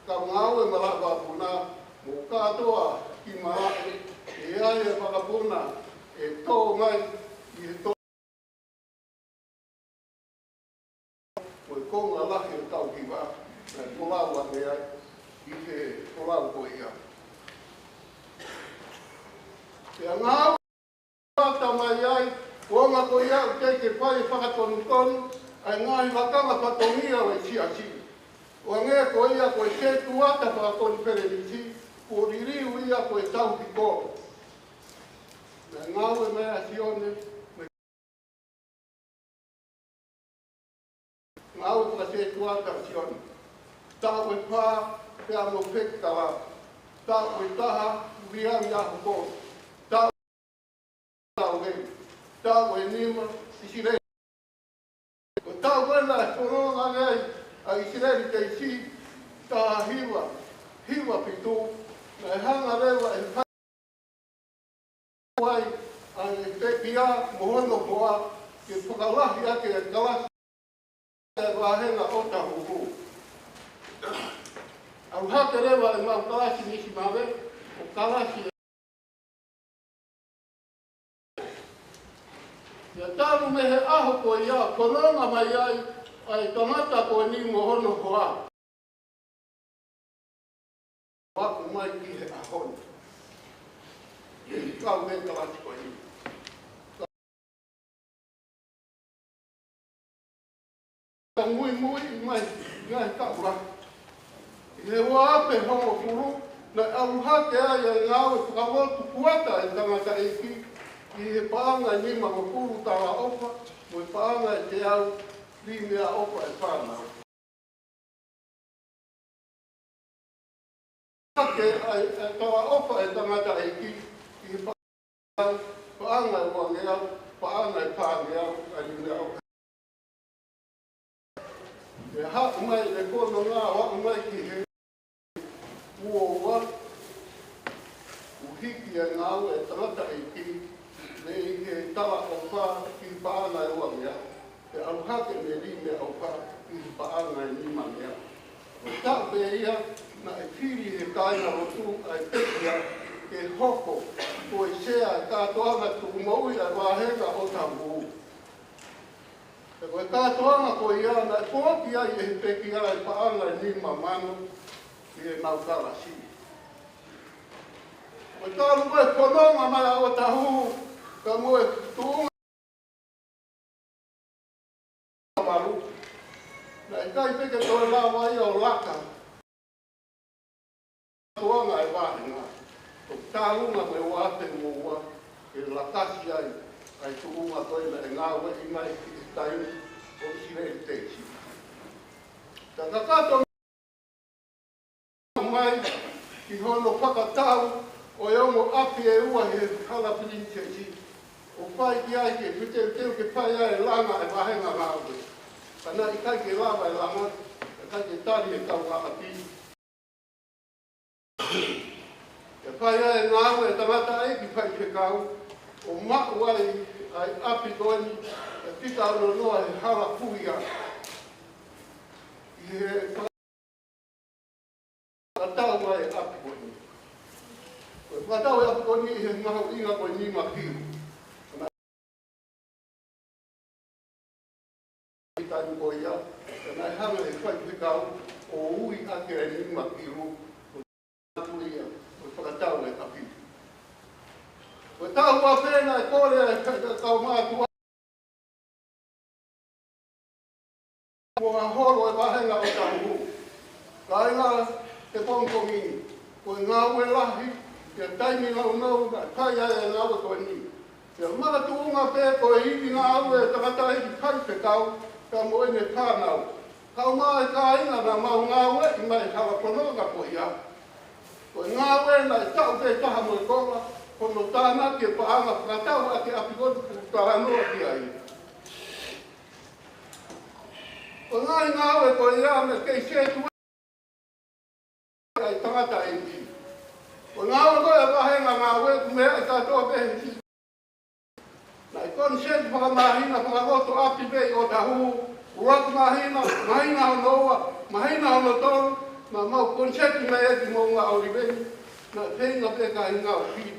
kau ngāue malaʻe vakapuna, mo kātoa ki malaʻe, ʻe ʻi ai e vakapuna ʻe tō mai ʻi he tō. Ko e konga lahi ʻo ʻetau hiva, naʻe folau ange ai ʻi he folau ko ia. Pea ngāue ʻa mai ai, konga ko ia ʻoku teʻeki ke fai e fakatonutonu ʻa e ngaahi lakanga fatongia ʻo e siasi. ʻO hangē ko ia ko e setuata fakakonifelenisi, kuo liliu ia ko e tauhi kolo. Naʻe ngāue mai ʻa Sione, Ngāue Fakasētuata ʻa Sione. Taʻu ʻe fā pea mo Pekala. Taʻu ʻe taha Viliami ʻAhokolo. Taʻu ʻe taha Veli. Taʻu ʻe nima ʻIsileli. Ko e taʻu ko ē naʻe fononga ai ʻa ʻIsileli Teisi, taha hiva hiva fitu, naʻe hanga leva ʻe he fai ai ʻa e pekia mo hono hoa ke fakalahi ʻaki e kalasi ʻa e vāhenga ʻo Otahuhu. ʻAlu hake leva ʻemau kalasi Misimave, ʻo kalasi ia. Talu mei he ʻaho ko ia, fononga mai ai ʻa e tangata ko eni mo hono hoa. Aʻu mai ki he ʻaho ni, ʻe kau mei kalasi ko eni. Ka muimui mai, ngaahi kaula. ʻI he ua afe hongofulu, naʻe ʻalu hake ai ʻa e ngāue fakalotu kuata ʻa e tangataʻeiki ʻi he paʻanga ʻe nimangofulu talaʻofa, mo e paʻanga ʻe teau limeʻaʻofa ʻa e fānau. Hake ʻa e, ʻa e talaʻofa ʻa e tangataʻeiki ʻi he paʻanga, paʻanga ʻe uangeau, paʻanga ʻe fāngeau ʻa e limeʻaʻofa. ʻE haʻu mai e fononga ʻo aʻu mai ki he ua ua, kuo hiki ʻa e ngāue ʻa e tangataʻeiki mei he talaʻofa ki he paʻanga ʻe uangeau, pea ʻalu hake mei he limeʻaʻofa ki he paʻanga ʻe nimangeau. Ko e taʻu pē ia naʻe fili ʻe he kāingalotu ʻa e pekia ke hoko ko e sea ʻo e kātoanga tuʻumoʻui ʻa e vāhenga ʻo Otahuhu. Pea ko e kātoanga ko ia naʻe foaki ai ʻe he pekia e paʻanga ʻe nima mano ʻi heʻemau kalasi. Ko e talu ko ē e fononga mai ʻa Otahuhu pea mo e tuʻunga valu, naʻe ʻikai pē ke toe lava ia ʻo laka tuʻunga ʻa e vāhenga. Ko e tālunga mei he ua afe ua ua, ʻe lakasi ai ʻa e tuʻunga ko ē naʻe ngāueʻi mai ki he taimi ʻo ʻIsileli Teisi. Ka kakato mai ki hono fakatau ʻo e ongo ʻapi ʻe ua he hala Pilinisesi, ʻo fai ki ai ke feteuteu ke fai ai e langa ʻa e vāhenga ngāue. Ka naʻe ʻikai ke lava e langa, ʻikai ke tali ʻe he kaungāʻapi ke fai ai e ngāue ʻa e tangataʻeiki faifekau, ʻo maʻu ai ʻa e ʻapi ko eni ʻe fika ono noa he hala Kuia. ʻI he fakatau ʻa e ʻapi ko eni. Ko e fakatau ʻa e ʻapi ko eni ʻi he mahuʻinga ko e nima kilu. ʻI he taimi ko ia, naʻe hanga ʻe he faifekau ʻo ui ʻaki e nima kilu, ko ia, ko e fakatau ʻa e ʻapi. Ko e taʻu ua pē naʻe kole ʻa e faifekau mātuʻa mo ha holo e vāhenga ʻo Otahuhu. Kāinga, he pongipongi ni, ko e ngāue lahi, pea taimi nounou naʻe fai ai e ngāue ko eni. Pea makatuʻunga pē ko e ivi ngāue ʻa e tangataʻeiki faifekau, pea mo ʻene fānau. Kau mai e kāinga naʻa mau ngāueʻi mai he hala fononga ko ia. Ko e ngāue naʻe taʻu pē taha mo e konga, ko hono tānaki e paʻanga fakatau ʻaki e ʻapi ko eni kuo talanoa ki ai. Ko e ngaahi ngāue ko ia naʻe kei sētuata ʻa e tangataʻeiki. Ko e ngāue ko ē ʻa e vāhenga ngāue ʻoku meaʻi kātoa pē he sisi. Naʻe koniseti fakamāhina fakaloto ʻapi pē ʻi Otahuhu, ʻuluaki māhina, māhina hono ua, māhina hono tolu, naʻa mau koniseti mai ʻi Moʻunga ʻŌliveni, naʻe feinga pē kāinga ʻo fili.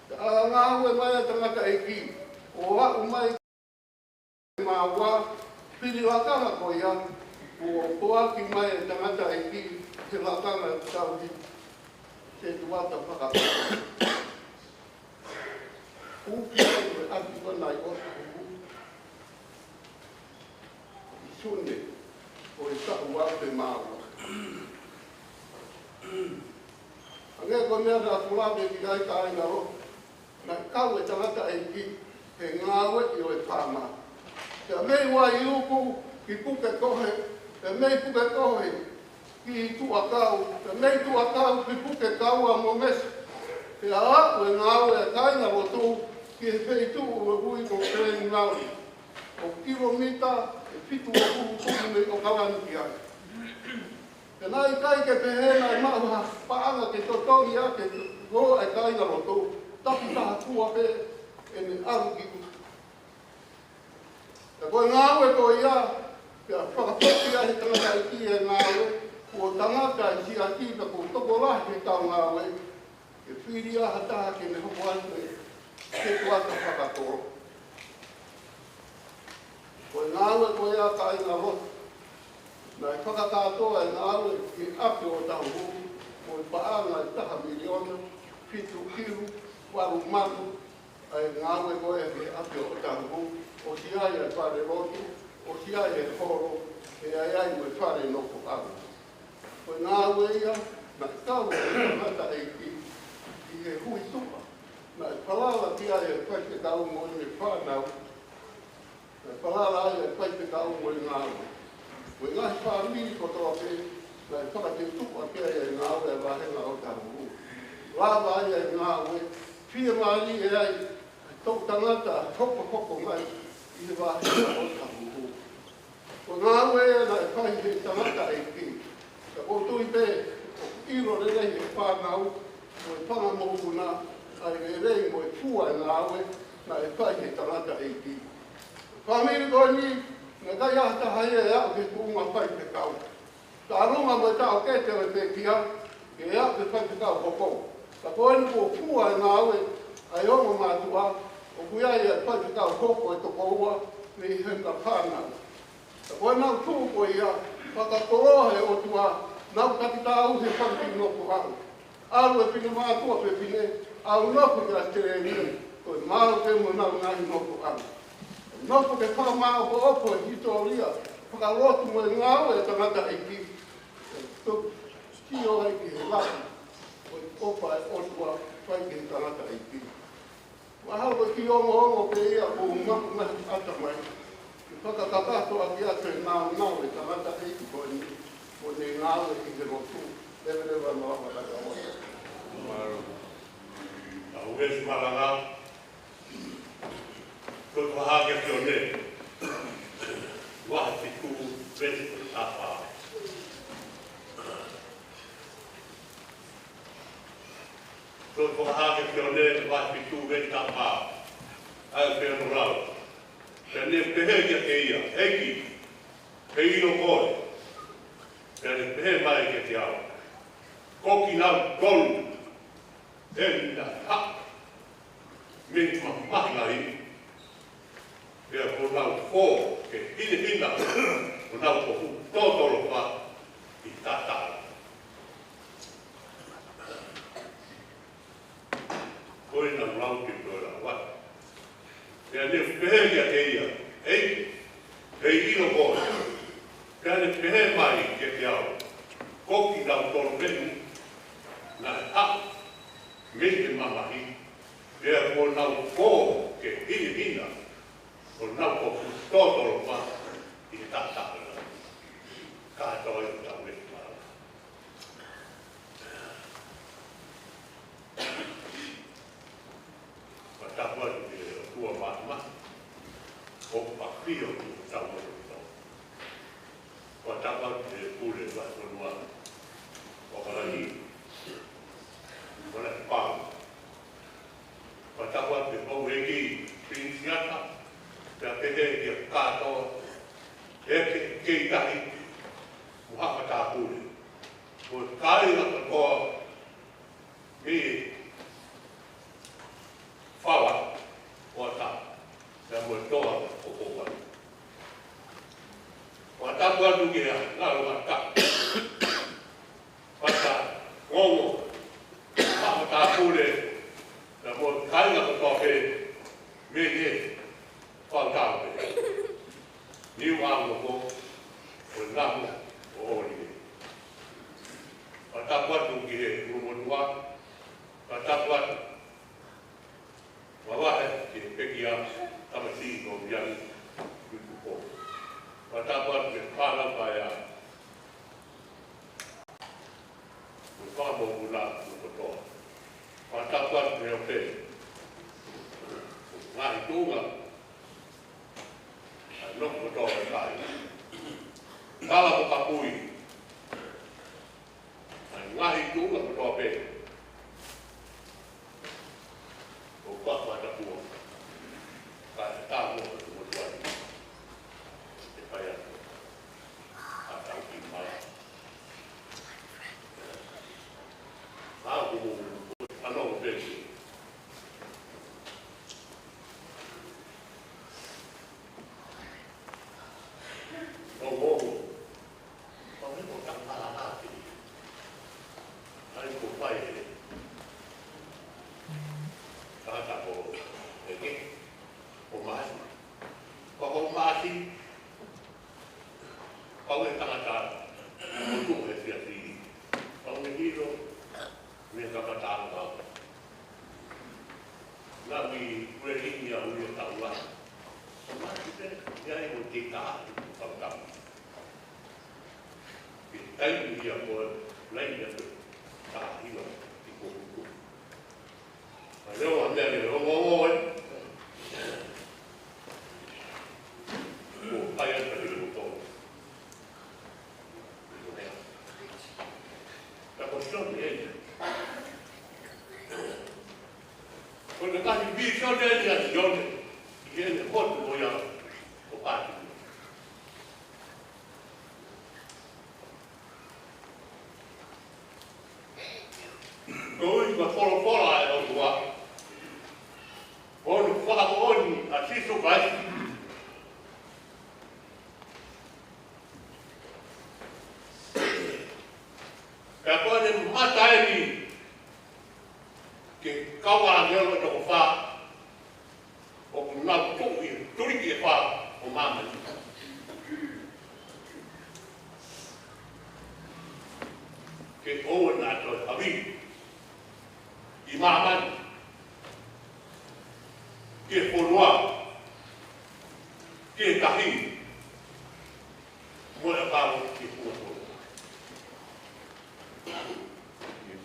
Ka ngāue mai ʻa e tangataʻeiki, ʻo aʻu mai mā ua, fili lakanga ko ia, kuo foaki mai e tangataʻeiki he lakanga tauhi sētuata fakapā. Uki ai ko e ʻapi ko ena ʻi Otahuhu ʻi Sune ʻo e taʻu ua afe mā ua. Hangē ko e meʻa naʻa ku lave ki ai, kāinga lotu, naʻe kau e tangataʻeiki he ngāueʻi ʻo e faama. Pea mei Vaiuku ki Pukekohe, pea mei Pukekohe ki Tuʻakau, pea mei Tuʻakau ki Pukekaua mo Mesi. Pea aʻu e ngāue ʻa e kāingalotu ki he feituʻu ʻo e ui ko Pēnau, ʻoku kilomita ʻe fitungofulu mei ʻOkalani ki ai. Pea naʻe ʻikai ke pehē naʻe maʻu ha paʻanga ke totongi ʻaki e hō ʻa e kāingalotu, taki taha fua pē ʻene ʻalu ki ʻuta. Pea ko e ngāue ko ia, pea fakafoki ai he tangataʻeiki e ngāue, kuo tangata ʻi siaki pea kuo tokolahi he kau ngāue, ke fili ha taha ke ne hoko atu e setuata fakakolo. Ko e ngāue ko ia kāingalotu, naʻe fakakātoa e ngāue ki ʻapi ʻo Tahuhu, mo e paʻanga ʻe taha miliona, fitu kilu, valu mano, ʻa e ngāue ko ia ki ʻapi ʻo Tahuhu, ʻosi ai e fale lotu, ʻosi ai e holo, ʻe ʻi ai mo e fale nofoʻanga. Ko e ngāue ia, naʻe kau e tangataʻeiki ʻi he hui tuʻa, naʻe falala ki ai e faifekau mo ʻene fānau, naʻe falala ai e faifekau mo e ngāue. Ko e ngaahi fāmili kotoa pē, naʻe fakatuʻutuʻu ʻaki ai e ngāue ʻa e vāhenga ʻo Tahuhu. Lava ai e ngāue, fiemālie ai e toʻutangata hokohoko mai ʻi he vāhenga ʻo Tahuhu. Ko e ngāue ia naʻe fai he tangataʻeiki. Ka ʻoku ou tui pē, ʻoku ʻilo lelei ʻe he fānau, mo e fanga mokopuna, ʻa e lelei mo e fua e ngāue naʻe fai he tangataʻeiki. Fāmili ko eni, naʻe ʻikai ha taha ia ʻe aʻu ki he tuʻunga faifekau. Taʻalunga mo e taʻokete ʻo e pekia, ke aʻu ki he faifekau hoko. Ka ko eni kuo fua e ngāue ʻa e ongo mātuʻa, ʻoku ʻi ai e faifekau hoko ʻe toko ua mei he ngaahi fānau. Ka ko ʻenau tuʻu ko ia, fakakoloa he ʻOtua, nau taki taau he fanga kiʻi nofoʻanga. ʻAlu e finemātuʻa fefine, ʻo nofo ki ʻAositelēlia, ko e maau pē mo honau ngaahi nofoʻanga. Nofo ke fakamāʻopoʻopo e hisitōlia fakalotu mo e ngāue ʻa e tangataʻeiki. Ko e sio ai ki he lahi ʻo e ʻofa ʻa e ʻOtua fai ki he tangataʻeiki. Mahalo ko e kiʻi ongoongo pē ia ʻoku maʻu mai ʻatamai. Ke fakakakato ʻaki atu e nāunau e tangataʻeiki ko eni, mo ʻene ngāue ʻi he lotu. Leveleva e malanga kakawa. Mālō. ʻA e veesi malanga, ko e fakahā kia Sione, vahe fitu, veesi taha fā. Ko e fakahā kia Sione, vahe fitu, veesi taha fā. ʻA ia ʻoku pehē hono lau. Pea ne pehē kiate ia, ʻEiki, ʻe ʻilo koe? Pea ne pehē mai kiate au, Ko kinautolu eni naʻe haʻu mei he mamahi lahi, pea kuo nau fō ke hinehina honau kofu tōtolofa ʻi he taʻataʻa. Ko e nau lau ke toe lau atu. Pea ne pehē kiate ia, ʻEiki, ʻe ʻilo koe? Pea ne pehē mai kiate au, Ko kinautolu eni naʻe haʻu mei he mamahi, pea kuo nau fō ke hinehina honau kofu tōtolofa ʻi he taʻataʻa. Kātoa ʻetau veesi malanga. Fakatapu atu ki he ʻOtua Māfimafi, ʻoku ʻafio ʻi hotau lotolotonga. Fakatapu atu ki he Pule Vahefonua ʻo ʻAokalani, ʻo Lātū Pau. Fakatapu atu ki he houʻeiki Pinisiata, pea pehē ki he kātoa, ʻEiki, kei tahi, mo haʻa matāpule, mo e kāinga kotoa mei Fala, ʻOata, pea mo e toa ʻo Pouvalu. Fakatapu atu ki he ngalo ngata, Fata Ngongo, haʻa matāpule, pea mo e kāinga kotoa pē mei he Fala Tau pē. Niu Aunoko, ʻo Namu, ʻo Oli. Fakatapu atu ki he ʻulumotuʻa, Fakamoʻoni ʻa e kotoa. Fakatapu atu he ʻope. Ngaahi tuʻunga. ʻA e nofo kotoa ʻo e kai. Tala mo kapui. ʻA e ngaahi tuʻunga kotoa pē. ʻOku ou fakatapu atu. Kae ʻatā mo e motuʻa ni. ʻE fai atu. ʻA tau ki mala. ʻA, ʻoku mou, ʻa, nofo pē. ʻO, ʻo, ʻo. ʻO, he ko e tangata ʻa e ʻapi. ʻAi ko fai ē. Tangata ko ē. Ko mai. Ko ko mai. Pau e tangata, ʻo tuʻu he siasi. Pau e hilo, mei he kamataʻanga. Naʻa mi kuehinia ui e taula. Ko mai te, ia i mo te ka, pau tau. Ke taimi ia ko e, laini atu, ka hilo, i ko huku. Ka leo a mea leo, ongo, ongo, ē. Ko, pai atu ka leo ko. Ka ko Sione ē. Ko e ngaahi vīsone ʻa Sione. ʻI heʻene motu ko ia ʻo Pātimeio. Koeʻuhi ko e folofola ʻa e ʻOtua. Ko hono fakamoʻoni ʻa Sīsū Kalaisi. Pea ko ʻene mamata eni ki he kau ʻāngelo ʻe toko fā. ʻOku nau tuʻu ʻi he tuliki ʻe fā ʻo māmani. Ke ʻoua naʻa toe havi ʻi māmani, ki he fonua, ki he tahi, mo e ʻakau ki he funga fonua.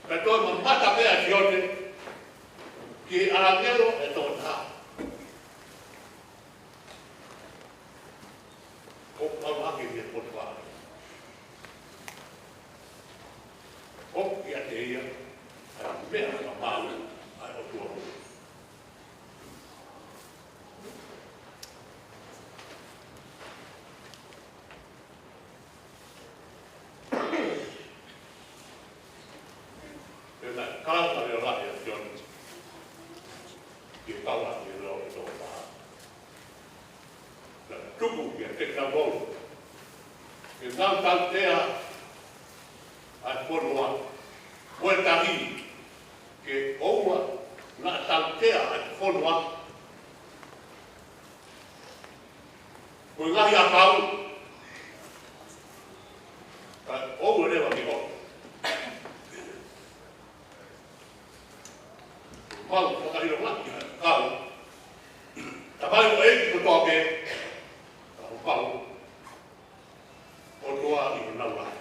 Pea toe mamata pē ʻa Sione ki he ʻāngelo ʻe toko taha. ʻOku ʻalu hake ki he potupā. ʻOku ʻiate ia ʻa e meʻa maʻu ʻa e ʻOtua mo. Pea naʻe kalanga leʻo lahi ʻa Sione ki he kau ʻāngelo ʻe toko fā. Naʻe tuku kiate kinautolu ke nau tautea ʻa e fonua mo e tahi, ke ʻoua naʻa tautea ʻa e fonua mo e ngaahi ʻakau, kae ʻoua leva ke hoko. Mau fakaʻilongaʻi ʻa e kau tamaioʻeiki kotoa pē, ka ʻoku mau ʻOtua ʻi honau lahi.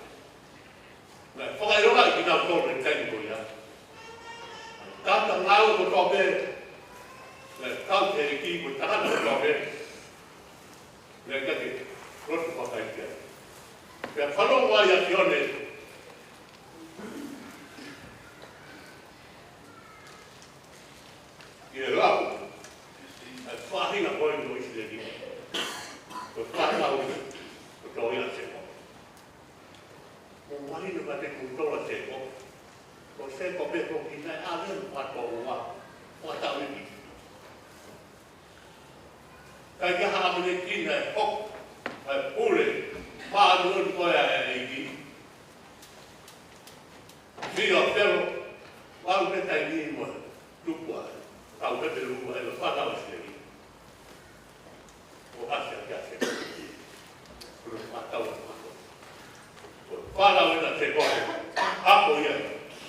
Naʻe fakaʻilongaʻi kinautolu he taimi ko ia. Tangata ngāue kotoa pē, naʻe kau ki he ʻEiki ko e tangata kotoa pē. Naʻe ʻikai ke lotu fakaʻeiki ai. Pea fanongo ai ʻa Sione ki he lau ʻa e faʻahinga ko eni ʻo ʻIsileli, ko e fānau kotoa ia ʻa Sēkope. Mou mahino ka te mou tola Sēkope. Ko Sēkope ko kinautolu ʻa e fānau ʻa e fānau ʻi ʻIsileli. Kae ʻikai ha ʻAmaleki naʻe hoko ʻa e pule māʻoniʻoni ko ia ʻa e ʻEiki. Sio Felo, ʻalu pē taimi mo e tupu ʻa e kau Hepelū ʻa e fānau ʻIsileli. ʻO ʻasi ʻa Sēkope. Ko e fānau ʻa Sēkope. Ko e fānau ʻena ʻa Sēkope. Ako ia.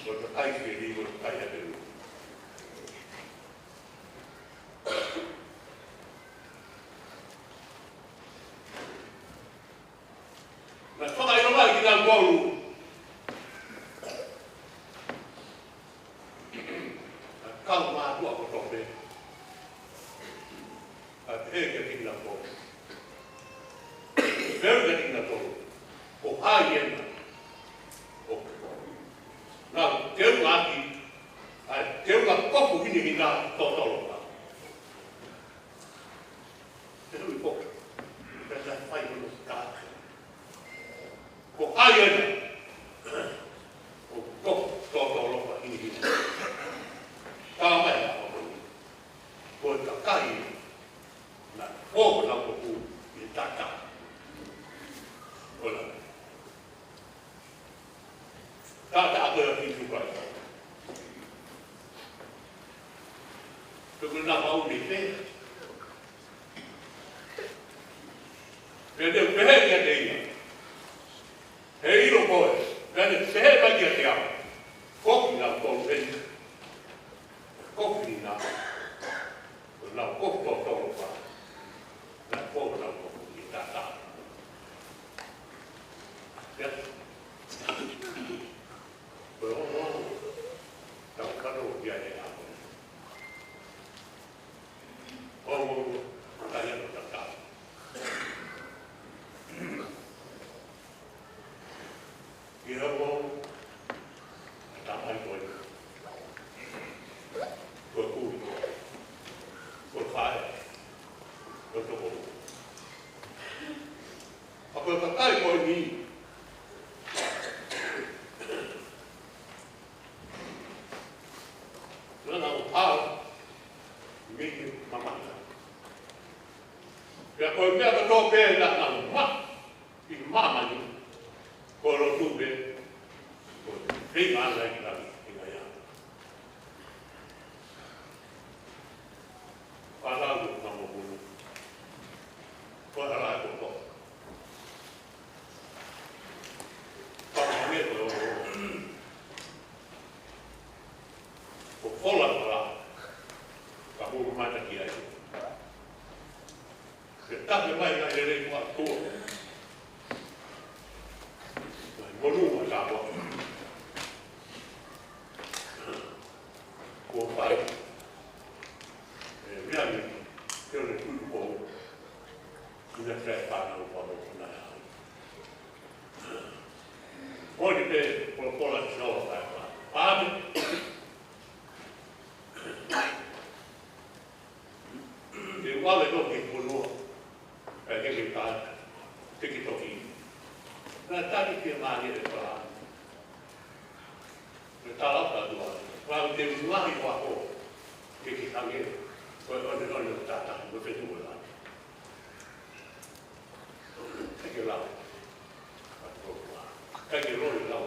Ko e kakai ʻIsileli, ko e kakai Hepelū. Naʻe fakaʻilongaʻi kinautolu Taʻataʻa ko ē ʻa Sīsū Kalaisi. Pea ko ʻena faʻu ni pē. Pea ne u pehē kiate ia, ʻE ʻilo koe? Pea ne pehē mai kiate au, Ko kinautolu eni. Ko kinautolu ena. Ko kinautolu ʻoku totolo pē. Naʻa ko kinautolu ʻoku taʻataʻa. Ia. Ko e ongoongo tau kano ia ʻe au. Ongoongo, ka ia no tatau. Ia mo, tamai ko ē. Ko e kui. Ko e faʻē. Ko e tokoua. ʻA ko e kakai ko eni. Naʻa nau hao mei he mamata. Pea ko e meʻa kotoa pē naʻa nau maʻu ʻi māmani, ko e lotu pē, ko e feinga ʻa e langi, feinga ia. Fānau mo e fanga mokopuna. Ko e hala ʻe kotoa. Fakahange ko e ongoongo. Ko e fola hala. Ka mou mamata ki ai. Ke tafe mai ngaahi lelei ʻa e ʻOtua. Ngaahi monū ʻa Samoa. Kuo fai ʻe Viliami Sione Tuʻiʻupoʻou ʻi he fai fānau ʻa Samoa. Ko e pē polopola ʻi Samoa fai fānau. Ke ʻave ʻo ki he fonua, kae kehe ka te ke toki. Naʻe tali ke mālie e pā. Naʻe tala ka tua. Pau te u ngahi wako. Ke ke hange. Ko e one one o tata, mo te tu la. Kae ke lau. Kae ke loi lau.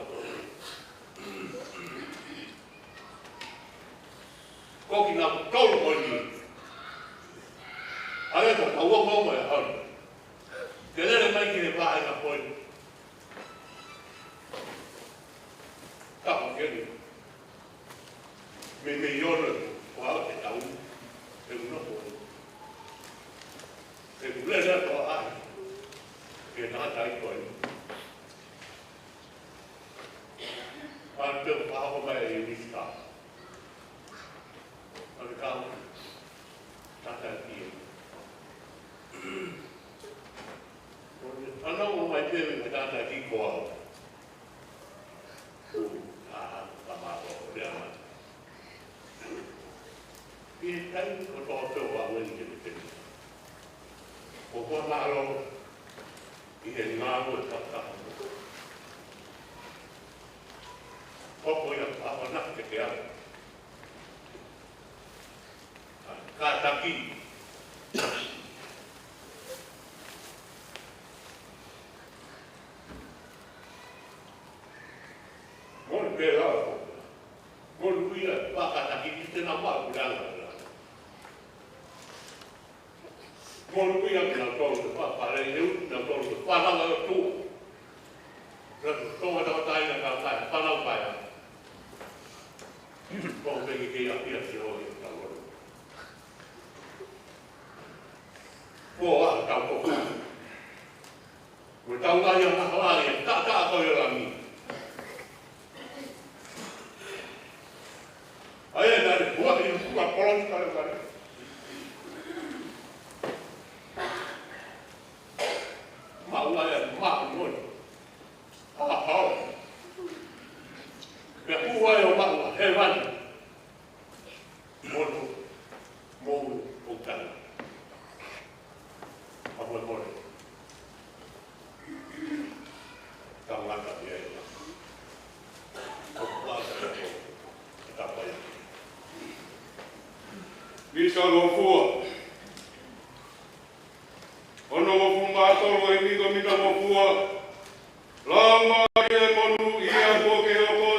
Ko kinautolu ko eni. ʻA ia ko e kau ongoongo ʻe hau. Ke lele mai ki he vaʻinga ko ē. Ka ko eni. Meimei ono ko au te tau. Te uno ko eni. Te kulele ko ai. Ke tangata i ko eni. Pea te u fakahoko mai e Unisika. Pea te kau tata ki ai. Pea ne fanongo mai pē mei he tata ki ko au. Ku, a, ka ma ko, lea mai. ʻI he taimi kotoa pē ʻoku ou ʻi ai ke te pehē. Ko e mālō ʻi he ngāue fakataha. Ko ko ia ʻamanaki ke te au. Kātaki. Mou pē lau. Mou ia, fakataki ki te na ma kulanga. Mou ia, kinautolu, fakapale, eu, kinautolu, fakapale, tu. Kinautolu, tau tai na ka kai, fanau kai. Ko pē ke ia pia ki o i tau. Ko a tau ko. Ko e tau ngaahi ʻa Mahalali, taʻataʻa ko e langi. ʻA ia naʻe puha ʻi he puha polongi kale kale. Maʻu ai ʻa e maʻu moni. ʻA hao. Pea puha ʻo maʻu ʻa hēvani. Mono, mou, ʻo tala. ʻA moe mole. Tau ngata pē ai. ʻO kuata pē ko. Tau pai. Misa Ngofua. Ono ngofulu mā tolu e mita, mita ngofua. Lama e monū ia kuo ke hoko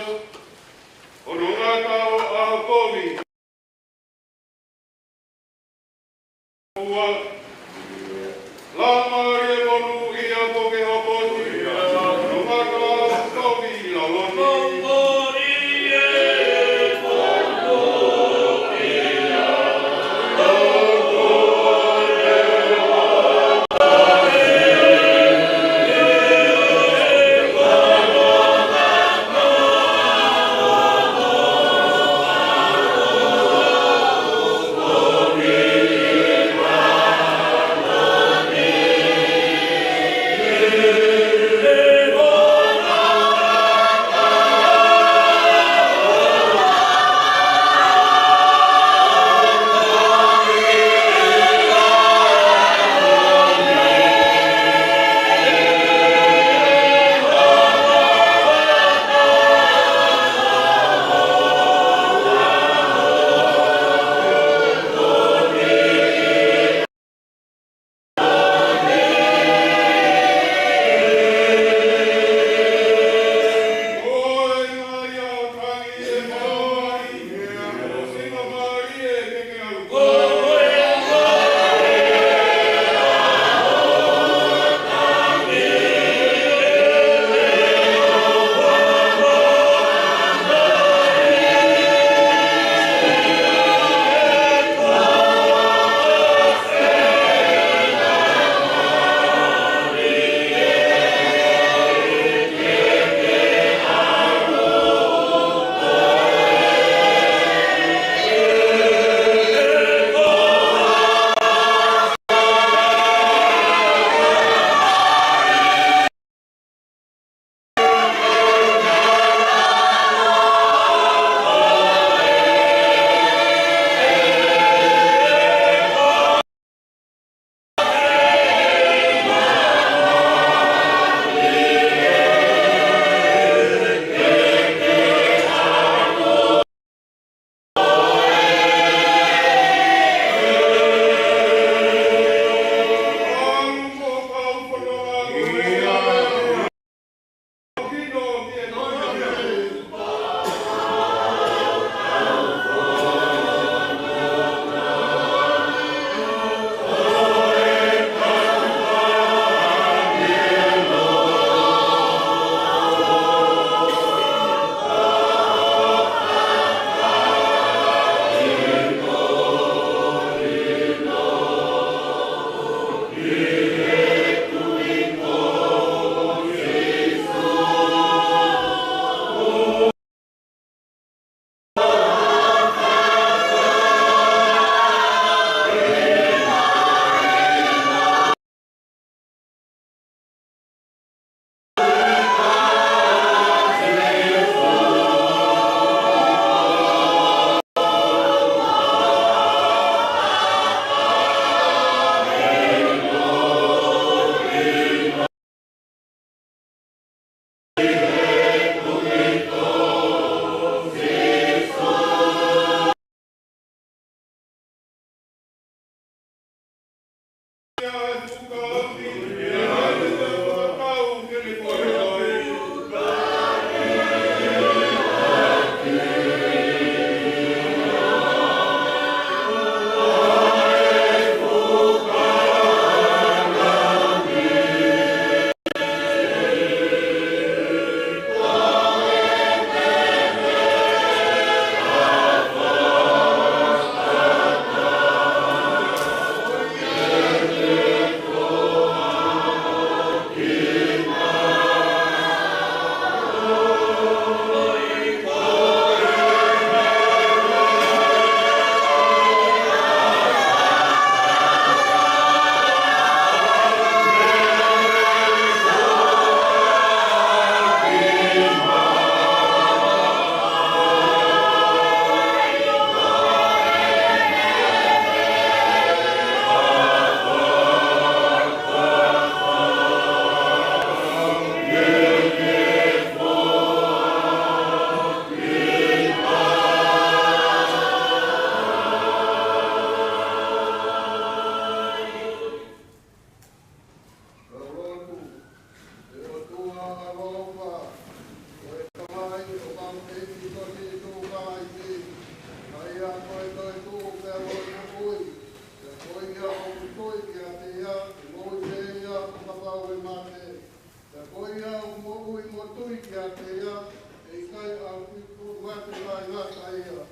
ʻIkai ʻaupito mate mai ngata ia.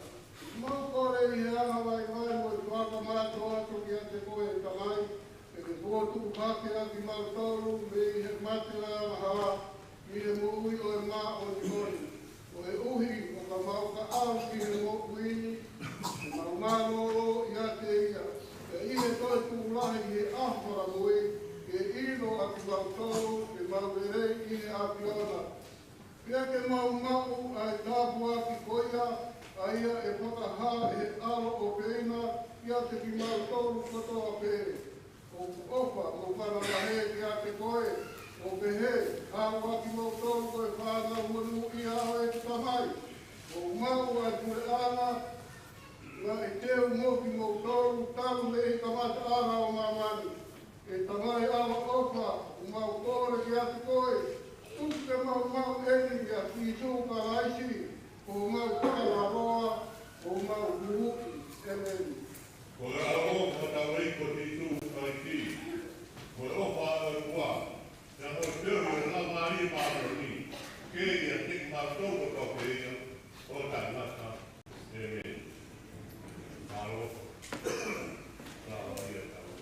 Mau kole ʻi he anga vaivai mo e fakamanatu atu kiate koe ʻe Tamai, ke ke fokotuʻu hake ʻa kimautolu mei he mate angahala ki he moʻui ʻo e māʻoniʻoni. Koeʻuhi ʻo ka mau ka ʻalu ki he moʻui ni, ke mau mālōlō ʻiate ia. Pea ʻi he toetuʻu lahi ʻi he ʻaho fakamui, ke ʻilo ʻa kimautolu ke mau lelei ʻi he ʻAfiona. Pea ke mau maʻu ʻa e tāpuaki ko ia, ʻa ia ʻe fakahā ʻe he ʻAlo ʻofeina kiate kimautolu kotoa pē. ʻOku ʻofa mo fakamālō kiate koe, ʻo pehē, haʻu ʻa kimoutolu ko e fānau monūʻia ʻo e Tamai, ʻo maʻu ʻa e puleʻanga, naʻe teu mo kimoutolu talu mei he kamataʻanga ʻo māmani. ʻE Tamai ʻaloʻofa, ʻoku mau kole kiate koe, tuku ke mau maʻu eni ʻia Sīsū Kalaisi, ko homau Fakalaloa, ko homau Huhuʻi. ʻĒmeni. Ko e ʻaloʻofa ʻa hotau ʻEiki ko Sīsū Kalaisi, ko e ʻofa ʻa e ʻOtua, pea mo e feohi ʻa e Laumālie Māʻoniʻoni, ke ʻiate kimautolu kotoa pē ia, ʻo taʻengata. ʻĒmeni. Mālō. Mālō ia, mālō.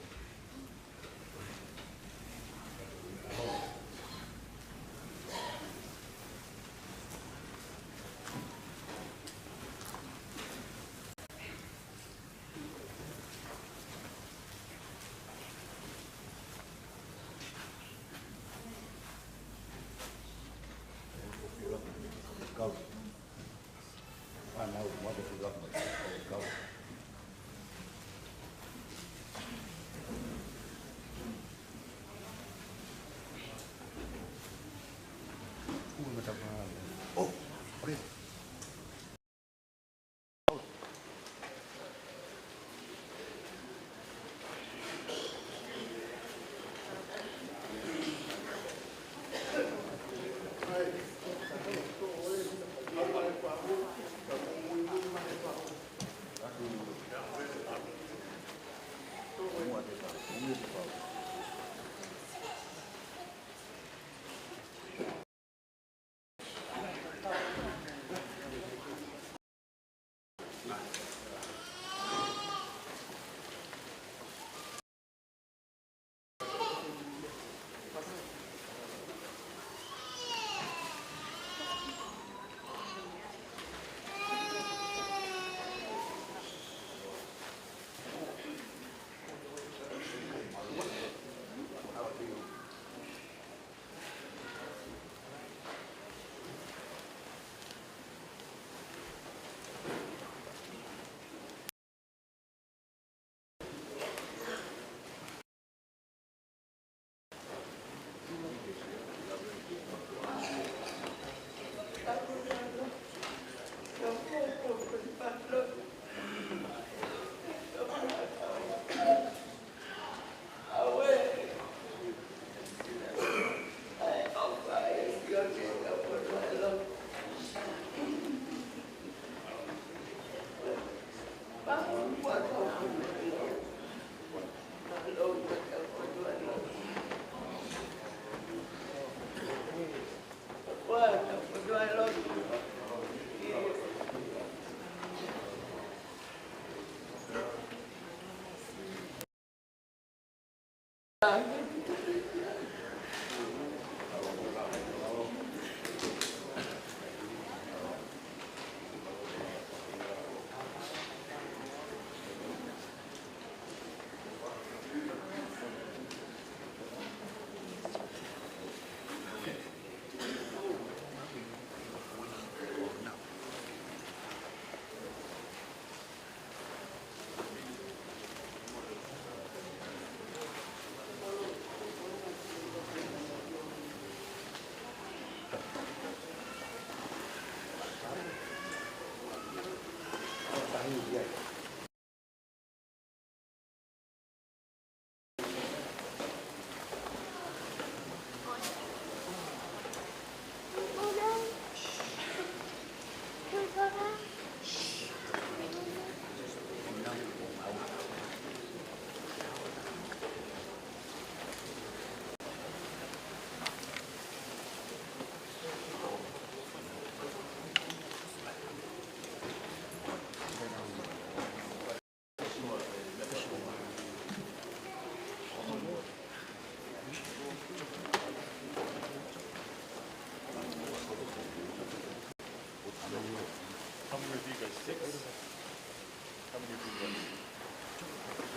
How many of you got?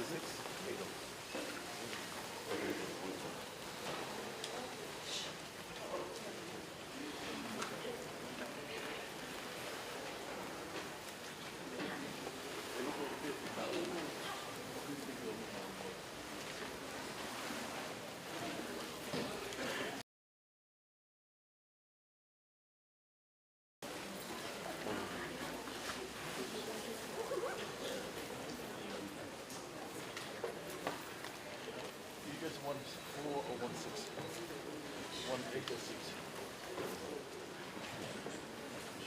Six? Eight of us. You guys want four or want six? Want eight or six?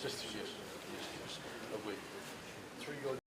Just yes. Yes, yes. Oh, wait. Three go.